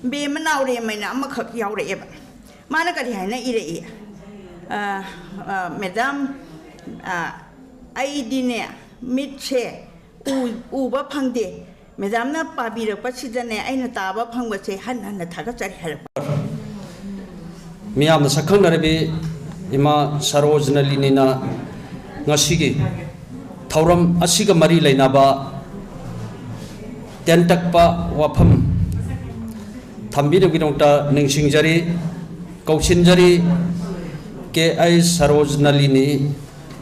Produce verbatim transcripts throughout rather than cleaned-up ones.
ꯕꯦꯝꯃ ꯅꯥꯎꯔꯦꯝ ꯍꯥꯏꯅ ꯑꯃꯈꯛ ꯌꯥꯎꯔꯛꯑꯦꯕ꯫ ꯃꯥꯅ ꯀꯔꯤ ꯍꯥꯏꯅ ꯏꯔꯛꯏ? ꯑ, ꯑ, "ꯃꯦꯗꯥꯝ, ꯑ, ꯑꯩꯗꯤꯅꯦ, ꯃꯤꯠꯁꯦ ꯎ-, ꯎꯕ ꯐꯪꯗꯦ꯫ ꯃꯦꯗꯥꯝꯅ ꯄꯥꯕꯤꯔꯛꯄꯁꯤꯗꯅꯦ, ꯑꯩꯅ ꯇꯥꯕ ꯐꯪꯕꯁꯦ ꯍꯟꯅ ꯍꯟꯅ ꯊꯥꯒꯠꯆꯔꯤ" ꯍꯥꯏꯔꯛꯄ꯫ ꯃꯤꯌꯥꯝꯅ ꯁꯛꯈꯪꯅꯔꯕꯤ ꯏꯃꯥ ꯁꯔꯣꯖꯅꯂꯤꯅꯤꯅ ꯉꯁꯤꯒꯤ ꯊꯧꯔꯝ ꯑꯁꯤꯒ ꯃꯔꯤ ꯂꯩꯅꯕ ꯇꯦꯟꯇꯛꯄ ꯋꯥꯐꯝ ꯊꯝꯕꯤꯅꯕꯒꯤꯗꯃꯛꯇ ꯅꯤꯡꯁꯤꯡꯖꯔꯤ, ꯀꯧꯁꯤꯟꯖꯔꯤ꯫ ꯀꯦ ꯑꯩꯆ ꯁꯔꯣꯖꯅꯂꯤꯅꯤ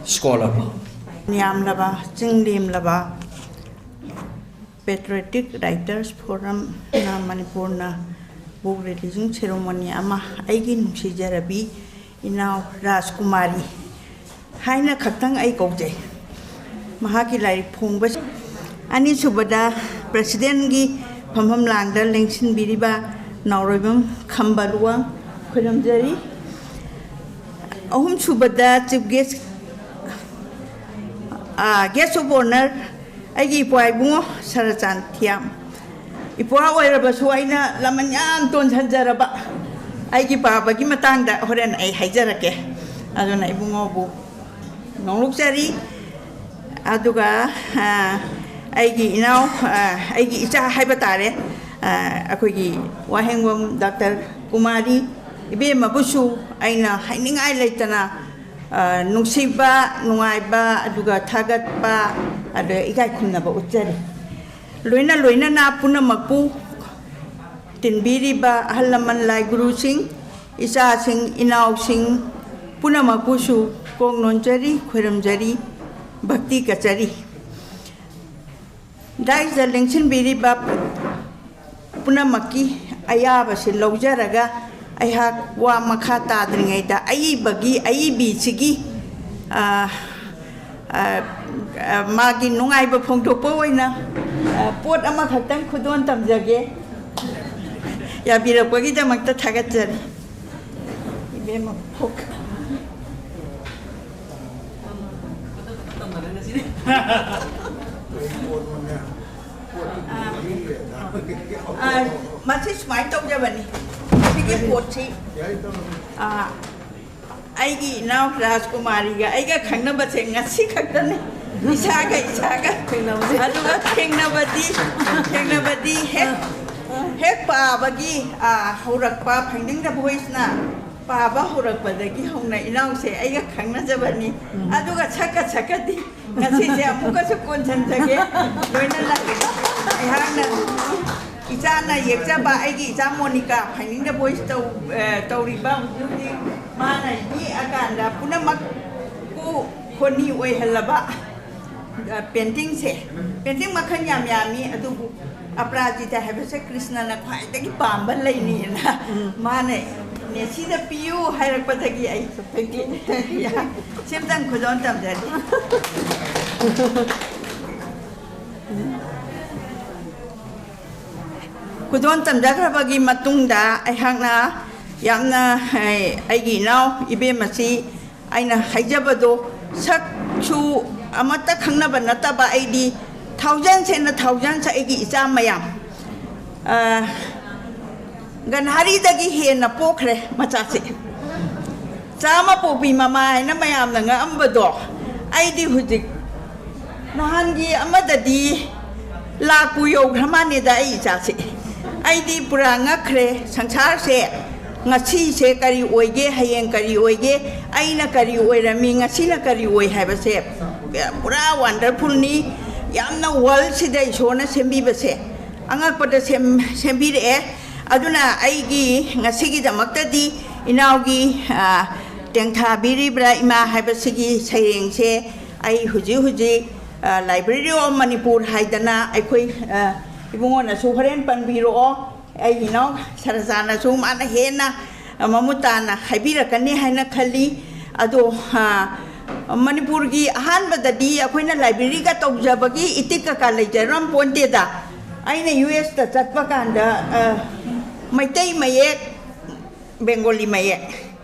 ꯁ꯭ꯀꯣꯂꯔ꯫ ꯌꯥꯝꯂꯕ, ꯆꯤꯡ ꯂꯦꯝꯂꯕ Patriotic Writers Forumꯅ ꯃꯅꯤꯄꯨꯔꯅ book releasing ceremony ꯑꯃ ꯑꯩꯒꯤ ꯅꯨꯡꯁꯤꯖꯔꯕꯤ ꯏꯅꯥꯎ ꯔꯥꯖꯀꯨꯃꯥꯔꯤ ꯍꯥꯏꯅ ꯈꯛꯇꯪ ꯑꯩ ꯀꯧꯖꯩ꯫ ꯃꯍꯥꯛꯀꯤ ꯂꯥꯏꯔꯤꯛ ꯐꯣꯡꯕ꯫ ꯑꯅꯤꯁꯨꯕꯗ, presidentꯒꯤ ꯐꯝꯐꯝ ꯂꯥꯡꯗ ꯂꯦꯡꯁꯤꯟꯕꯤꯔꯤꯕ ꯅꯥꯎꯔꯣꯏꯕꯝ ꯈꯝꯕ ꯂꯨꯋꯥꯡ ꯈꯣꯏꯔꯝꯖꯔꯤ꯫ ꯑꯍꯨꯝꯁꯨꯕꯗ, chief guest, ah, guest of honour ꯑꯩꯒꯤ ꯏꯄ꯭ꯋꯥ ꯏꯕꯨꯡꯉꯣ ꯁꯔꯆꯥꯟ ꯊꯤꯌꯥꯝ꯫ ꯏꯄ꯭ꯋꯥ ꯑꯣꯏꯔꯕꯁꯨ ꯑꯩꯅ ꯂꯃꯟ ꯌꯥꯝ ꯇꯣꯟꯁꯤꯟꯖꯔꯕ ꯑꯩꯒꯤ ꯄꯥꯕꯒꯤ ꯃꯇꯥꯡꯗ ꯍꯣꯔꯦꯟ ꯑꯩ ꯍꯥꯏꯖꯔꯛꯀꯦ꯫ ꯑꯗꯨꯅ ꯏꯕꯨꯡꯉꯣꯕꯨ ꯅꯣꯡꯂꯨꯛꯆꯔꯤ꯫ ꯑꯗꯨꯒ, ꯑ, ꯑꯩꯒꯤ ꯏꯅꯥꯎ, ꯑ, ꯑꯩꯒꯤ ꯏꯆꯥ ꯍꯥꯏꯕ ꯇꯥꯔꯦ, ꯑ, ꯑꯩꯈꯣꯏꯒꯤ ꯋꯥꯍꯦꯡꯕꯝ ꯗꯥꯛꯇꯔ ꯀꯨꯃꯥꯔꯤ ꯏꯕꯦꯝꯃꯕꯨꯁꯨ ꯑꯩꯅ ꯍꯥꯏꯅꯤꯡꯉꯥꯏ ꯂꯩꯇꯅ, ꯑ, ꯅꯨꯡꯁꯤꯕ, ꯅꯨꯡꯉꯥꯏꯕ, ꯑꯗꯨꯒ ꯊꯥꯒꯠꯄ, ꯑꯗꯨꯒ ꯏꯀꯥꯏ ꯈꯨꯝꯅꯕ ꯎꯠꯆꯔꯤ꯫ ꯂꯣꯏꯅ ꯂꯣꯏꯅꯅ ꯄꯨꯝꯅꯃꯛꯄꯨ ꯇꯤꯟꯕꯤꯔꯤꯕ ꯑꯍꯜ ꯂꯃꯟ, ꯂꯥꯏ ꯒꯨꯔꯨꯁꯤꯡ, ꯏꯆꯥꯁꯤꯡ, ꯏꯅꯥꯎꯁꯤꯡ ꯄꯨꯝꯅꯃꯛꯄꯨꯁꯨ ꯀꯣꯛ ꯅꯣꯟꯖꯔꯤ, ꯈꯣꯏꯔꯝꯖꯔꯤ, ꯚꯛꯇꯤ ꯀꯠꯆꯔꯤ꯫ ꯗꯥꯏꯁꯇ ꯂꯦꯡꯁꯤꯟꯕꯤꯔꯤꯕ ꯄꯨꯝꯅꯃꯛꯀꯤ ꯑꯌꯥꯕꯁꯤ ꯂꯧꯖꯔꯒ ꯑꯩꯍꯥꯛ ꯋꯥ ꯃꯈꯥ ꯇꯥꯗ꯭ꯔꯤꯉꯩꯗ ꯑꯏꯕꯒꯤ, ꯑꯏꯕꯤꯁꯤꯒꯤ, ꯑ, ꯑ, ꯑ, ꯃꯥꯒꯤ ꯅꯨꯡꯉꯥꯏꯕ ꯐꯣꯡꯗꯣꯛꯄ ꯑꯣꯏꯅ, ꯑ, ꯄꯣꯠ ꯑꯃꯈꯛꯇꯪ ꯈꯨꯗꯣꯜ ꯇꯝꯖꯒꯦ꯫ ꯌꯥꯕꯤꯔꯛꯄꯒꯤꯗꯃꯛꯇ ꯊꯥꯒꯠꯆꯔꯤ꯫ ꯏꯕꯦꯝꯃ, ꯐꯣꯛ-, ꯑ, ꯑ, ꯃꯁꯤ ꯁꯨꯃꯥꯏꯅ ꯇꯧꯖꯕꯅꯤ꯫ ꯁꯤꯒꯤ ꯄꯣꯠꯁꯤ, ꯑꯥ, ꯑꯩꯒꯤ ꯏꯅꯥꯎ ꯔꯥꯖꯀꯨꯃꯥꯔꯤꯒ ꯑꯩꯒ ꯈꯪꯅꯕꯁꯦ ꯉꯁꯤ ꯈꯛꯇꯅꯤ꯫ ꯏꯁꯥꯒ ꯏꯁꯥꯒ꯫ ꯊꯦꯡꯅꯕꯁꯦ꯫ ꯑꯗꯨꯒ ꯊꯦꯡꯅꯕꯗꯤ, ꯊꯦꯡꯅꯕꯗꯤ ꯍꯦꯛ, ꯍꯦꯛ ꯄꯥꯕꯒꯤ, ꯑꯥ, ꯍꯧꯔꯛꯄ, Finding the Voiceꯅ ꯄꯥꯕ ꯍꯧꯔꯛꯄꯗꯒꯤ ꯍꯧꯅ ꯏꯅꯥꯎꯁꯦ ꯑꯩꯒ ꯈꯪꯅꯖꯕꯅꯤ꯫ ꯎꯝ꯫ ꯑꯗꯨꯒ ꯁꯛꯀ ꯁꯛꯀꯗꯤ ꯉꯁꯤꯁꯦ ꯑꯃꯨꯛꯀꯁꯨ ꯀꯣꯟꯁꯤꯟꯖꯒꯦ꯫ ꯂꯣꯏꯅꯅ ꯑꯩꯍꯥꯛꯅ ꯏꯆꯥꯅ ꯌꯦꯛꯆꯕ ꯑꯩꯒꯤ ꯏꯆꯥ ꯃꯣꯅꯤꯀꯥ Finding the Voice ꯇꯧ-, ꯑ, ꯇꯧꯔꯤꯕ ꯍꯧꯖꯤꯛ ꯍꯧꯖꯤꯛ ꯃꯥꯅ ꯌꯦꯛꯑꯀꯥꯟꯗ ꯄꯨꯝꯅꯃꯛꯄꯨ ꯈꯣꯟꯅꯤ ꯑꯣꯏꯍꯜꯂꯕ, ꯑ, paintingꯁꯦ, painting ꯃꯈꯜ ꯌꯥꯝ ꯌꯥꯝꯃꯤ, ꯑꯗꯨꯕꯨ ꯑꯄꯔꯥꯖꯤꯇꯥ ꯍꯥꯏꯕꯁꯦ ꯀ꯭ꯔꯤꯁꯅꯅ ꯈ꯭ꯋꯥꯏꯗꯒꯤ ꯄꯥꯝꯕ ꯂꯩꯅꯤꯅ ꯎꯝ꯫ ꯃꯥꯅ "ꯅꯦꯁꯤꯗ ꯄꯤꯌꯨ" ꯍꯥꯏꯔꯛꯄꯗꯒꯤ ꯑꯩ Thank you, thank you. ꯁꯤꯝꯇꯪ ꯈꯨꯗꯣꯜ ꯇꯝꯖꯔꯤ꯫ ꯈꯨꯗꯣꯜ ꯇꯝꯖꯈ꯭ꯔꯕꯒꯤ ꯃꯇꯨꯡꯗ ꯑꯩꯍꯥꯛꯅ ꯌꯥꯝꯅ, ꯑꯦ, ꯑꯩꯒꯤ ꯏꯅꯥꯎ ꯏꯕꯦꯝ ꯑꯁꯤ ꯑꯩꯅ ꯍꯥꯏꯖꯕꯗꯣ, ꯁꯛꯁꯨ ꯑꯃꯠꯇ ꯈꯪꯅꯕ ꯅꯠꯇꯕ, ꯑꯩꯗꯤ thousands and thousands ꯑꯩꯒꯤ ꯏꯆꯥ ꯃꯌꯥꯝ, ꯑ, ꯒꯟꯍꯥꯔꯤꯗꯒꯤ ꯍꯦꯟꯅ ꯄꯣꯛꯈ꯭ꯔꯦ ꯃꯆꯥꯁꯦ꯫ ꯆꯥꯝꯃ ꯄꯣꯛꯄꯤ ꯃꯃꯥ ꯍꯥꯏꯅ ꯃꯌꯥꯝꯅ ꯉꯛꯑꯝꯕꯗꯣ, ꯑꯩꯗꯤ ꯍꯧꯖꯤꯛ ꯅꯍꯥꯟꯒꯤ ꯑꯃꯗꯗꯤ ꯂꯥꯛꯄꯨ ꯌꯧꯈ꯭ꯔ ꯃꯥꯜꯂꯦꯗ ꯑꯩ ꯏꯆꯥꯁꯦ꯫ ꯑꯩꯗꯤ ꯄꯨꯔꯥ ꯉꯛꯈ꯭ꯔꯦ꯫ ꯁꯪꯁꯥꯔꯁꯦ ꯉꯁꯤꯁꯦ ꯀꯔꯤ ꯑꯣꯏꯒꯦ, ꯍꯌꯦꯡ ꯀꯔꯤ ꯑꯣꯏꯒꯦ, ꯑꯩꯅ ꯀꯔꯤ ꯑꯣꯏꯔꯝꯃꯤ, ꯉꯁꯤꯅ ꯀꯔꯤ ꯑꯣꯏ ꯍꯥꯏꯕꯁꯦ ꯄꯨꯔꯥ wonderfulꯅꯤ꯫ ꯌꯥꯝꯅ worldꯁꯤꯗ ꯏꯁꯣꯔꯅ ꯁꯦꯝꯕꯤꯕꯁꯦ ꯑꯉꯛꯄꯗ ꯁꯦꯝ-, ꯁꯦꯝꯕꯤꯔꯛꯑꯦ꯫ ꯑꯗꯨꯅ ꯑꯩꯒꯤ ꯉꯁꯤꯒꯤꯗꯃꯛꯇꯗꯤ ꯏꯅꯥꯎꯒꯤ, ꯑ, ꯇꯦꯡꯊꯥꯕꯤꯔꯤꯕ꯭ꯔꯥ ꯏꯃꯥ ꯍꯥꯏꯕꯁꯤꯒꯤ ꯁꯩꯔꯦꯡꯁꯦ ꯑꯩ ꯍꯧꯖꯤꯛ ꯍꯧꯖꯤꯛ, ꯑ, Library of Manipur ꯍꯥꯏꯗꯅ ꯑꯩꯈꯣꯏ, ꯑ, ꯏꯕꯨꯡꯉꯣꯅꯁꯨ ꯍꯣꯔꯦꯟ ꯄꯟꯕꯤꯔꯛꯑꯣ꯫ ꯑꯩꯒꯤ ꯏꯅꯥꯎ ꯁꯔꯖꯥꯅꯁꯨ ꯃꯥꯅ ꯍꯦꯟꯅ ꯃꯃꯨꯠ ꯇꯥꯅ ꯍꯥꯏꯕꯤꯔꯛꯀꯅꯤ ꯍꯥꯏꯅ ꯈꯜꯂꯤ꯫ ꯑꯗꯣ, ꯑ, ꯃꯅꯤꯄꯨꯔꯒꯤ ꯑꯍꯥꯟꯕꯗꯗꯤ ꯑꯩꯈꯣꯏꯅ libraryꯒ ꯇꯧꯖꯕꯒꯤ ꯏꯇꯤꯛ ꯀꯀꯥ ꯂꯩꯖꯔꯝ ꯄꯣꯟꯇꯦꯗ꯫ ꯑꯩꯅ ꯌꯨ ꯑꯦꯁꯇ ꯆꯠꯄ ꯀꯥꯟꯗ, ꯑ, ꯃꯩꯇꯩ ꯃꯌꯦꯛ, ꯕꯦꯡꯒꯣꯂꯤ ꯃꯌꯦꯛ,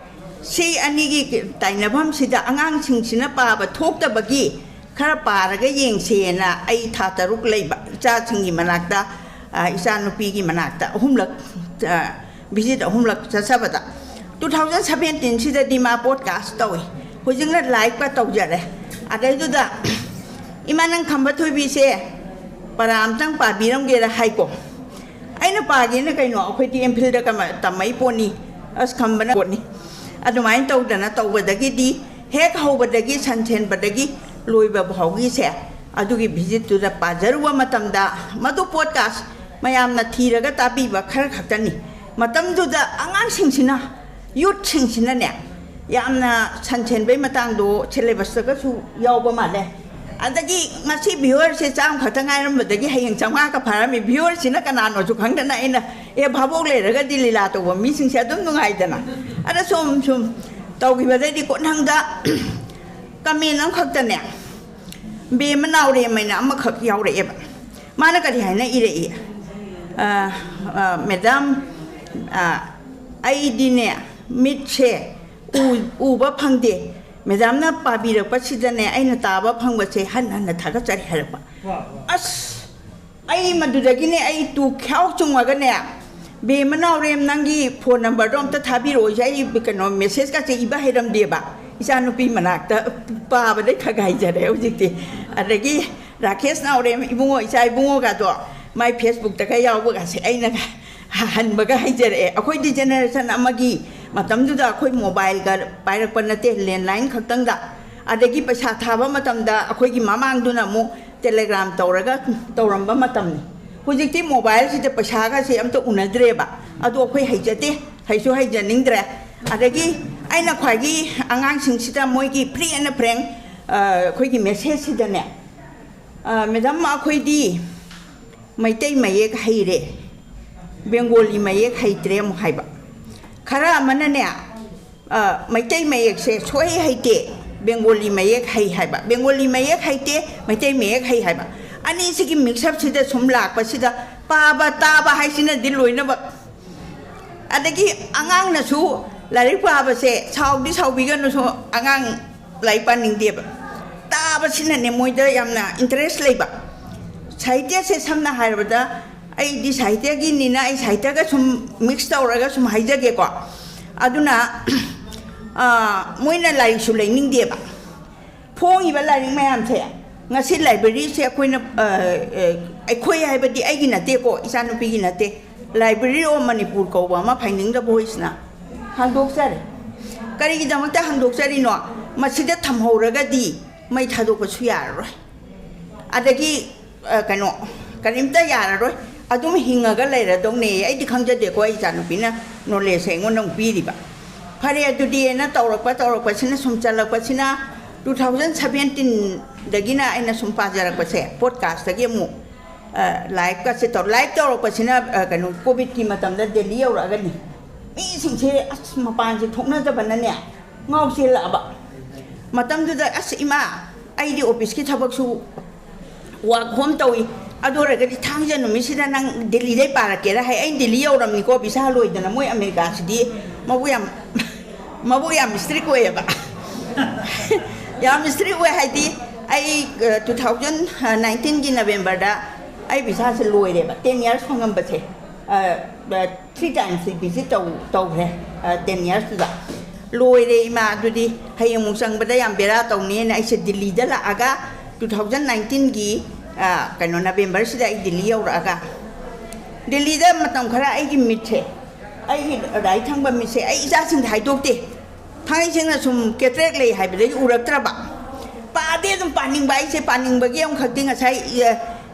ꯁꯤ ꯑꯅꯤꯒꯤ ꯇꯥꯏꯅꯐꯝꯁꯤꯗ ꯑꯉꯥꯡꯁꯤꯡꯁꯤꯅ ꯄꯥꯕ ꯊꯣꯛꯇꯕꯒꯤ ꯈꯔ ꯄꯥꯔꯒ ꯌꯦꯡꯁꯦꯅ ꯑꯩ ꯊꯥ ꯇꯔꯨꯛ ꯂꯩꯕ ꯏꯆꯥꯁꯤꯡꯒꯤ ꯃꯅꯥꯛꯇ ꯑ, ꯏꯆꯥꯅꯨꯄꯤꯒꯤ ꯃꯅꯥꯛꯇ ꯑꯍꯨꯝꯂꯛ, ꯑ, ꯚꯤꯖꯤꯠ ꯑꯍꯨꯝꯂꯛ ꯆꯠꯆꯕꯗ, ꯇꯨ ꯊꯥꯎꯖꯟ ꯁꯚꯦꯟꯇꯤꯟꯁꯤꯗꯗꯤ ꯃꯥ ꯄꯣꯗꯀꯥꯁ ꯇꯧꯏ, ꯍꯧꯖꯤꯛꯅ ꯂꯥꯏꯚꯀ ꯇꯧꯖꯔꯦ꯫ ꯑꯗꯩꯗꯨꯗ, "ꯏꯃꯥ, ꯅꯪ ꯈꯝꯕ ꯊꯣꯏꯕꯤꯁꯦ ꯄꯔꯥ ꯑꯝꯇꯪ ꯄꯥꯕꯤꯔꯝꯒꯦꯔ?" ꯍꯥꯏꯀꯣ꯫ ꯑꯩꯅ ꯄꯥꯒꯦꯅ ꯀꯩꯅꯣ, ꯑꯩꯈꯣꯏꯗꯤ ꯑꯦꯝ ꯐꯤꯜꯗ ꯀꯃ-, ꯇꯝꯃꯛꯏ ꯄꯣꯠꯅꯤ, ꯑꯁ, ꯈꯝꯕꯅ ꯄꯣꯠꯅꯤ꯫ ꯑꯗꯨꯃꯥꯏꯅ ꯇꯧꯗꯅ ꯇꯧꯕꯗꯒꯤꯗꯤ, ꯍꯦꯛ ꯍꯧꯕꯗꯒꯤ, ꯁꯟ ꯁꯦꯟꯕꯗꯒꯤ ꯂꯣꯏꯕ ꯐꯥꯎꯒꯤꯁꯦ, ꯑꯗꯨꯒꯤ ꯚꯤꯖꯤꯠꯇꯨꯗ ꯄꯥꯖꯔꯨꯕ ꯃꯇꯝꯗ, ꯃꯗꯨ ꯄꯣꯗꯀꯥꯁ ꯃꯌꯥꯝꯅ ꯊꯤꯔꯒ ꯇꯥꯕꯤꯕ ꯈꯔ ꯈꯛꯇꯅꯤ꯫ ꯃꯇꯝꯗꯨꯗ ꯑꯉꯥꯡꯁꯤꯡꯁꯤꯅ, ꯌꯨꯠꯁꯤꯡꯁꯤꯅꯅꯦ, ꯌꯥꯝꯅ ꯁꯟ ꯁꯦꯟꯕꯩ ꯃꯇꯥꯡꯗꯣ ꯁꯦꯂꯦꯕꯁꯇꯒꯁꯨ ꯌꯥꯎꯕ ꯃꯥꯜꯂꯦ꯫ ꯑꯗꯒꯤ ꯉꯁꯤ ꯚ꯭ꯌꯨꯋꯔꯁꯦ ꯆꯥꯝꯃ ꯈꯛꯇ ꯉꯥꯏꯔꯝꯕꯗꯒꯤ ꯍꯌꯦꯡ ꯆꯥꯝꯃꯉꯥꯒ ꯐꯥꯔꯝꯃꯤ꯫ ꯚ꯭ꯌꯨꯋꯔꯁꯤꯅ ꯀꯅꯥꯅꯣꯁꯨ ꯈꯪꯗꯅ ꯑꯩꯅ, "ꯑꯦ, ꯚꯥꯕꯣꯛ ꯂꯩꯔꯒꯗꯤ ꯂꯤꯂꯥ ꯇꯧꯕ ꯃꯤꯁꯤꯡꯁꯦ ꯑꯗꯨꯝ ꯅꯨꯡꯉꯥꯏꯗꯅ"꯫ ꯑꯗ ꯁꯨꯝ ꯁꯨꯝ ꯇꯧꯈꯤꯕꯗꯩꯗꯤ ꯀꯣꯟꯊꯪꯗ ꯀꯃꯦꯟ ꯑꯃꯈꯛꯇꯅꯦ, ꯕꯦꯝꯃ ꯅꯥꯎꯔꯦꯝ ꯍꯥꯏꯅ ꯑꯃꯈꯛ ꯌꯥꯎꯔꯛꯑꯦꯕ꯫ ꯃꯥꯅ ꯀꯔꯤ ꯍꯥꯏꯅ ꯏꯔꯛꯏ? ꯑ, ꯑ, "ꯃꯦꯗꯥꯝ, ꯑ, ꯑꯩꯗꯤꯅꯦ, ꯃꯤꯠꯁꯦ ꯎ-, ꯎꯕ ꯐꯪꯗꯦ꯫ ꯃꯦꯗꯥꯝꯅ ꯄꯥꯕꯤꯔꯛꯄꯁꯤꯗꯅꯦ, ꯑꯩꯅ ꯇꯥꯕ ꯐꯪꯕꯁꯦ ꯍꯟꯅ ꯍꯟꯅ ꯊꯥꯒꯠꯆꯔꯤ" ꯍꯥꯏꯔꯛꯄ꯫ ꯑꯁ, ꯑꯩ ꯃꯗꯨꯗꯒꯤꯅꯦ, ꯑꯩ ꯇꯨ ꯈ꯭ꯌꯥꯎ ꯆꯨꯡꯉꯒꯅꯦ, "ꯕꯦꯝꯃ ꯅꯥꯎꯔꯦꯝ, ꯅꯪꯒꯤ ꯐꯣꯟ ꯅꯝꯕꯔꯗꯣ ꯑꯝꯇ ꯊꯥꯕꯤꯔꯛꯑꯣ", ꯑꯩ ꯀꯩꯅꯣ, ꯃꯦꯁꯦꯖꯀꯁꯦ ꯏꯕ ꯍꯩꯔꯝꯗꯦꯕ꯫ ꯏꯆꯥꯅꯨꯄꯤ ꯃꯅꯥꯛꯇ ꯄꯥꯕꯗꯩ ꯈꯔ ꯈꯔ ꯍꯩꯖꯔꯦ ꯍꯧꯖꯤꯛꯇꯤ꯫ ꯑꯗꯒꯤ ꯔꯥꯀꯦꯁ ꯅꯥꯎꯔꯦꯝ ꯏꯕꯨꯡꯉꯣ, ꯏꯆꯥ ꯏꯕꯨꯡꯉꯣꯒꯗꯣ ꯃꯥꯏ ꯐꯦꯁꯕꯨꯛꯇꯒ ꯌꯥꯎꯕꯒꯁꯦ ꯑꯩꯅ ꯍꯟꯕꯒ ꯍꯩꯖꯔꯛꯑꯦ꯫ ꯑꯩꯈꯣꯏꯗꯤ ꯖꯦꯅꯦꯔꯦꯁꯟ ꯑꯃꯒꯤ ꯃꯇꯝꯗꯨꯗ ꯑꯩꯈꯣꯏ ꯃꯣꯕꯥꯏꯜꯒ ꯄꯥꯏꯔꯛꯄ ꯅꯠꯇꯦ, ꯂꯦꯟꯂꯥꯏꯟ ꯈꯛꯇꯪꯗ꯫ ꯑꯗꯒꯤ ꯄꯩꯁꯥ ꯊꯥꯕ ꯃꯇꯝꯗ ꯑꯩꯈꯣꯏꯒꯤ ꯃꯃꯥꯡꯗꯨꯅ ꯑꯃꯨꯛ ꯇꯦꯂꯦꯒ꯭ꯔꯥꯝ ꯇꯧꯔꯒ ꯇꯧꯔꯝꯕ ꯃꯇꯝꯅꯤ꯫ ꯍꯧꯖꯤꯛꯇꯤ ꯃꯣꯕꯥꯏꯜꯁꯤꯗ ꯄꯩꯁꯥꯒꯁꯦ ꯑꯝꯇ ꯎꯅꯗ꯭ꯔꯦꯕ꯫ ꯑꯗꯣ ꯑꯩꯈꯣꯏ ꯍꯩꯖꯗꯦ, ꯍꯩꯁꯨ ꯍꯩꯖꯅꯤꯡꯗ꯭ꯔꯦ꯫ ꯑꯗꯒꯤ ꯑꯩꯅ ꯈ꯭ꯋꯥꯏꯒꯤ ꯑꯉꯥꯡꯁꯤꯡꯁꯤꯗ ꯃꯣꯏꯒꯤ free and frank, ꯑ, ꯑꯩꯈꯣꯏꯒꯤ ꯃꯦꯁꯦꯖꯁꯤꯗꯅꯦ, ꯑ, "ꯃꯦꯗꯥꯝ, ꯑꯩꯈꯣꯏꯗꯤ ꯃꯩꯇꯩ ꯃꯌꯦꯛ ꯍꯩꯔꯦ, ꯕꯦꯡꯒꯣꯂꯤ ꯃꯌꯦꯛ ꯍꯩꯇ꯭ꯔꯦ" ꯑꯃꯨꯛ ꯍꯥꯏꯕ꯫ ꯈꯔ ꯑꯃꯅꯅꯦ, ꯑ, "ꯃꯩꯇꯩ ꯃꯌꯦꯛꯁꯦ ꯁꯨꯍꯩ ꯍꯩꯇꯦ, ꯕꯦꯡꯒꯣꯂꯤ ꯃꯌꯦꯛ ꯍꯩ" ꯍꯥꯏꯕ, "ꯕꯦꯡꯒꯣꯂꯤ ꯃꯌꯦꯛ ꯍꯩꯇꯦ, ꯃꯩꯇꯩ ꯃꯌꯦꯛ ꯍꯩ" ꯍꯥꯏꯕ꯫ ꯑꯅꯤꯁꯤꯒꯤ ꯃꯤꯛꯁꯑꯞꯁꯤꯗ ꯁꯨꯝ ꯂꯥꯛꯄꯁꯤꯗ, ꯄꯥꯕ ꯇꯥꯕ ꯍꯥꯏꯁꯤꯅꯗꯤ ꯂꯣꯏꯅꯃꯛ꯫ ꯑꯗꯒꯤ ꯑꯉꯥꯡꯅꯁꯨ ꯂꯥꯏꯔꯤꯛ ꯄꯥꯕꯁꯦ, ꯁꯥꯎꯗꯤ ꯁꯥꯎꯕꯤꯒꯅꯨꯁꯨ, ꯑꯉꯥꯡ ꯂꯥꯏꯔꯤꯛ ꯄꯥꯅꯤꯡꯗꯦꯕ꯫ ꯇꯥꯕꯁꯤꯅꯅꯦ ꯃꯣꯏꯗ ꯌꯥꯝꯅ ꯏꯟꯇꯔꯦꯁ ꯂꯩꯕ꯫ ꯁꯥꯍꯤꯇ꯭ꯌꯁꯦ ꯁꯝꯅ ꯍꯥꯏꯔꯕꯗ, ꯑꯩꯗꯤ ꯁꯥꯍꯤꯇ꯭ꯌꯒꯤꯅꯤꯅ ꯑꯩ ꯁꯥꯍꯤꯇ꯭ꯌꯒ ꯁꯨꯝ ꯃꯤꯛꯁ ꯇꯧꯔꯒ ꯁꯨꯝ ꯍꯥꯏꯖꯒꯦꯀꯣ꯫ ꯑꯗꯨꯅ, ꯑ, ꯃꯣꯏꯅ ꯂꯥꯏꯔꯤꯛꯁꯨ ꯂꯩꯅꯤꯡꯗꯦꯕ꯫ ꯐꯣꯡꯉꯤꯕ ꯂꯥꯏꯔꯤꯛ ꯃꯌꯥꯝꯁꯦ, ꯉꯁꯤ ꯂꯥꯏꯕ꯭ꯔꯦꯔꯤꯁꯦ ꯑꯩꯈꯣꯏꯅ, ꯑ, ꯑ, ꯑꯩꯈꯣꯏ ꯍꯥꯏꯕꯗꯤ ꯑꯩꯒꯤ ꯅꯠꯇꯦꯀꯣ, ꯏꯆꯥꯅꯨꯄꯤꯒꯤ ꯅꯠꯇꯦ, Library of Manipur ꯀꯧꯕ ꯑꯃ ꯐꯥꯏꯅꯤꯡꯗ ꯚꯣꯏꯁꯅ ꯍꯥꯡꯗꯣꯛꯆꯔꯦ꯫ ꯀꯔꯤꯒꯤꯗꯃꯛꯇ ꯍꯥꯡꯗꯣꯛꯆꯔꯤꯅꯣ? ꯃꯁꯤꯗ ꯊꯝꯍꯧꯔꯒꯗꯤ ꯃꯩ ꯊꯥꯗꯣꯛꯄꯁꯨ ꯌꯥꯔꯔꯣꯏ, ꯑꯗꯒꯤ, ꯑ, ꯀꯩꯅꯣ, ꯀꯔꯤꯝꯇ ꯌꯥꯔꯔꯣꯏ, ꯑꯗꯨꯝ ꯍꯤꯡꯉꯒ ꯂꯩꯔꯗꯧꯅꯦ꯫ ꯑꯩꯗꯤ ꯈꯪꯖꯗꯦꯀꯣ, ꯑꯩ ꯏꯆꯥꯅꯨꯄꯤꯅ ꯅꯣꯂꯦꯖꯁꯦ ꯑꯩꯉꯣꯟꯗ ꯑꯃꯨꯛ ꯄꯤꯔꯤꯕ꯫ ꯐꯔꯦ ꯑꯗꯨꯗꯤꯅ ꯇꯧꯔꯛꯄ, ꯇꯧꯔꯛꯄꯁꯤꯅ, ꯁꯨꯝ ꯆꯠꯂꯛꯄꯁꯤꯅ, ꯇꯨ ꯊꯥꯎꯖꯟ ꯁꯚꯦꯟꯇꯤꯟꯗꯒꯤꯅ ꯑꯩꯅ ꯁꯨꯝ ꯄꯥꯖꯔꯛꯄꯁꯦ, ꯄꯣꯗꯀꯥꯁꯇꯒꯤ ꯑꯃꯨꯛ, ꯑ, ꯂꯥꯏꯚꯀꯁꯦ ꯇꯧ-, ꯂꯥꯏꯚ ꯇꯧꯔꯛꯄꯁꯤꯅ, ꯑ, ꯀꯩꯅꯣ, ꯀꯣꯚꯤꯗꯀꯤ ꯃꯇꯝꯗ ꯗꯦꯜꯂꯤ ꯌꯧꯔꯛꯑꯒꯅꯤ꯫ ꯃꯤꯁꯤꯡꯁꯦ ꯑꯁ ꯃꯄꯥꯟꯁꯦ ꯊꯣꯛꯅꯗꯕꯅꯅꯦ, ꯉꯥꯎ ꯆꯦꯜꯂꯛꯑꯕ꯫ ꯃꯇꯝꯗꯨꯗ, "ꯑꯁ ꯏꯃꯥ, ꯑꯩꯗꯤ ꯑꯣꯐꯤꯁꯀꯤ ꯊꯕꯛꯁꯨ work home ꯇꯧꯏ, ꯑꯗꯨ ꯑꯣꯏꯔꯒꯗꯤ ꯊꯥꯡꯖ ꯅꯨꯃꯤꯠꯁꯤꯗ ꯅꯪ ꯗꯦꯜꯂꯤꯗꯩ ꯄꯥꯔꯛꯀꯦꯔꯥ?" ꯍꯥꯏ꯫ ꯑꯩꯅ ꯗꯦꯜꯂꯤ ꯌꯧꯔꯝꯅꯤꯀꯣ, ꯚꯤꯁꯥ ꯂꯣꯏꯗꯅ꯫ ꯃꯣꯏ ꯑꯃꯦꯔꯤꯀꯥꯁꯤꯗꯤ ꯃꯕꯨꯛ ꯌꯥꯝ, ꯃꯕꯨꯛ ꯌꯥꯝ ꯏꯁꯇ꯭ꯔꯤꯛ ꯑꯣꯏꯌꯦꯕ꯫ ꯌꯥꯝ ꯏꯁꯇ꯭ꯔꯤꯛ ꯑꯣꯏ ꯍꯥꯏꯗꯤ, ꯑꯩ, ꯑ, ꯇꯨ ꯊꯥꯎꯖꯟ ꯅꯥꯏꯟꯇꯤꯟꯒꯤ ꯅꯕꯦꯝꯕꯔꯗ ꯑꯩ ꯚꯤꯁꯥꯁꯦ ꯂꯣꯏꯔꯦꯕ, ꯇꯦꯟ ꯌꯔꯁ ꯐꯪꯉꯝꯕꯁꯦ꯫ ꯑ, ꯑ, ꯊ꯭ꯔꯤ ꯇꯥꯏꯝꯁ ꯚꯤꯖꯤꯠ ꯇꯧ-, ꯇꯧꯈ꯭ꯔꯦ, ꯑ, ꯇꯦꯟ ꯌꯔꯁꯇꯨꯗ꯫ ꯂꯣꯏꯔꯦ ꯏꯃꯥ, ꯑꯗꯨꯗꯤ ꯍꯌꯦꯡ ꯑꯃꯨꯛ ꯆꯪꯕꯗ ꯌꯥꯝ ꯕꯦꯔꯥ ꯇꯧꯅꯤꯅ ꯑꯩꯁꯦ ꯗꯤꯜꯂꯤꯗ ꯂꯥꯛꯑꯒ, ꯇꯨ ꯊꯥꯎꯖꯟ ꯅꯥꯏꯟꯇꯤꯟꯒꯤ, ꯑ, ꯀꯩꯅꯣ, ꯅꯕꯦꯝꯕꯔꯁꯤꯗ ꯑꯩ ꯗꯤꯜꯂꯤ ꯌꯧꯔꯛꯑꯒ, ꯗꯤꯜꯂꯤꯗ ꯃꯇꯝ ꯈꯔ ꯑꯩꯒꯤ ꯃꯤꯠꯁꯦ, ꯑꯩꯒꯤ ꯔꯥꯏꯠ ꯊꯪꯕ ꯃꯤꯠꯁꯦ ꯑꯩ ꯏꯆꯥꯁꯤꯡꯗ ꯍꯥꯏꯗꯣꯛꯇꯦ꯫ ꯊꯥꯡꯒꯩ ꯁꯦꯡꯅ ꯁꯨꯝ ꯀꯦꯇꯔꯦꯛ ꯂꯩ ꯍꯥꯏꯕꯗꯒꯤ ꯎꯔꯛꯇ꯭ꯔꯕ꯫ ꯄꯥꯗꯤ ꯑꯗꯨꯝ ꯄꯥꯅꯤꯡꯕ, ꯑꯩꯁꯦ ꯄꯥꯅꯤꯡꯕꯒꯤ ꯑꯃꯈꯛꯇꯤ ꯉꯁꯥꯏ, ꯑ,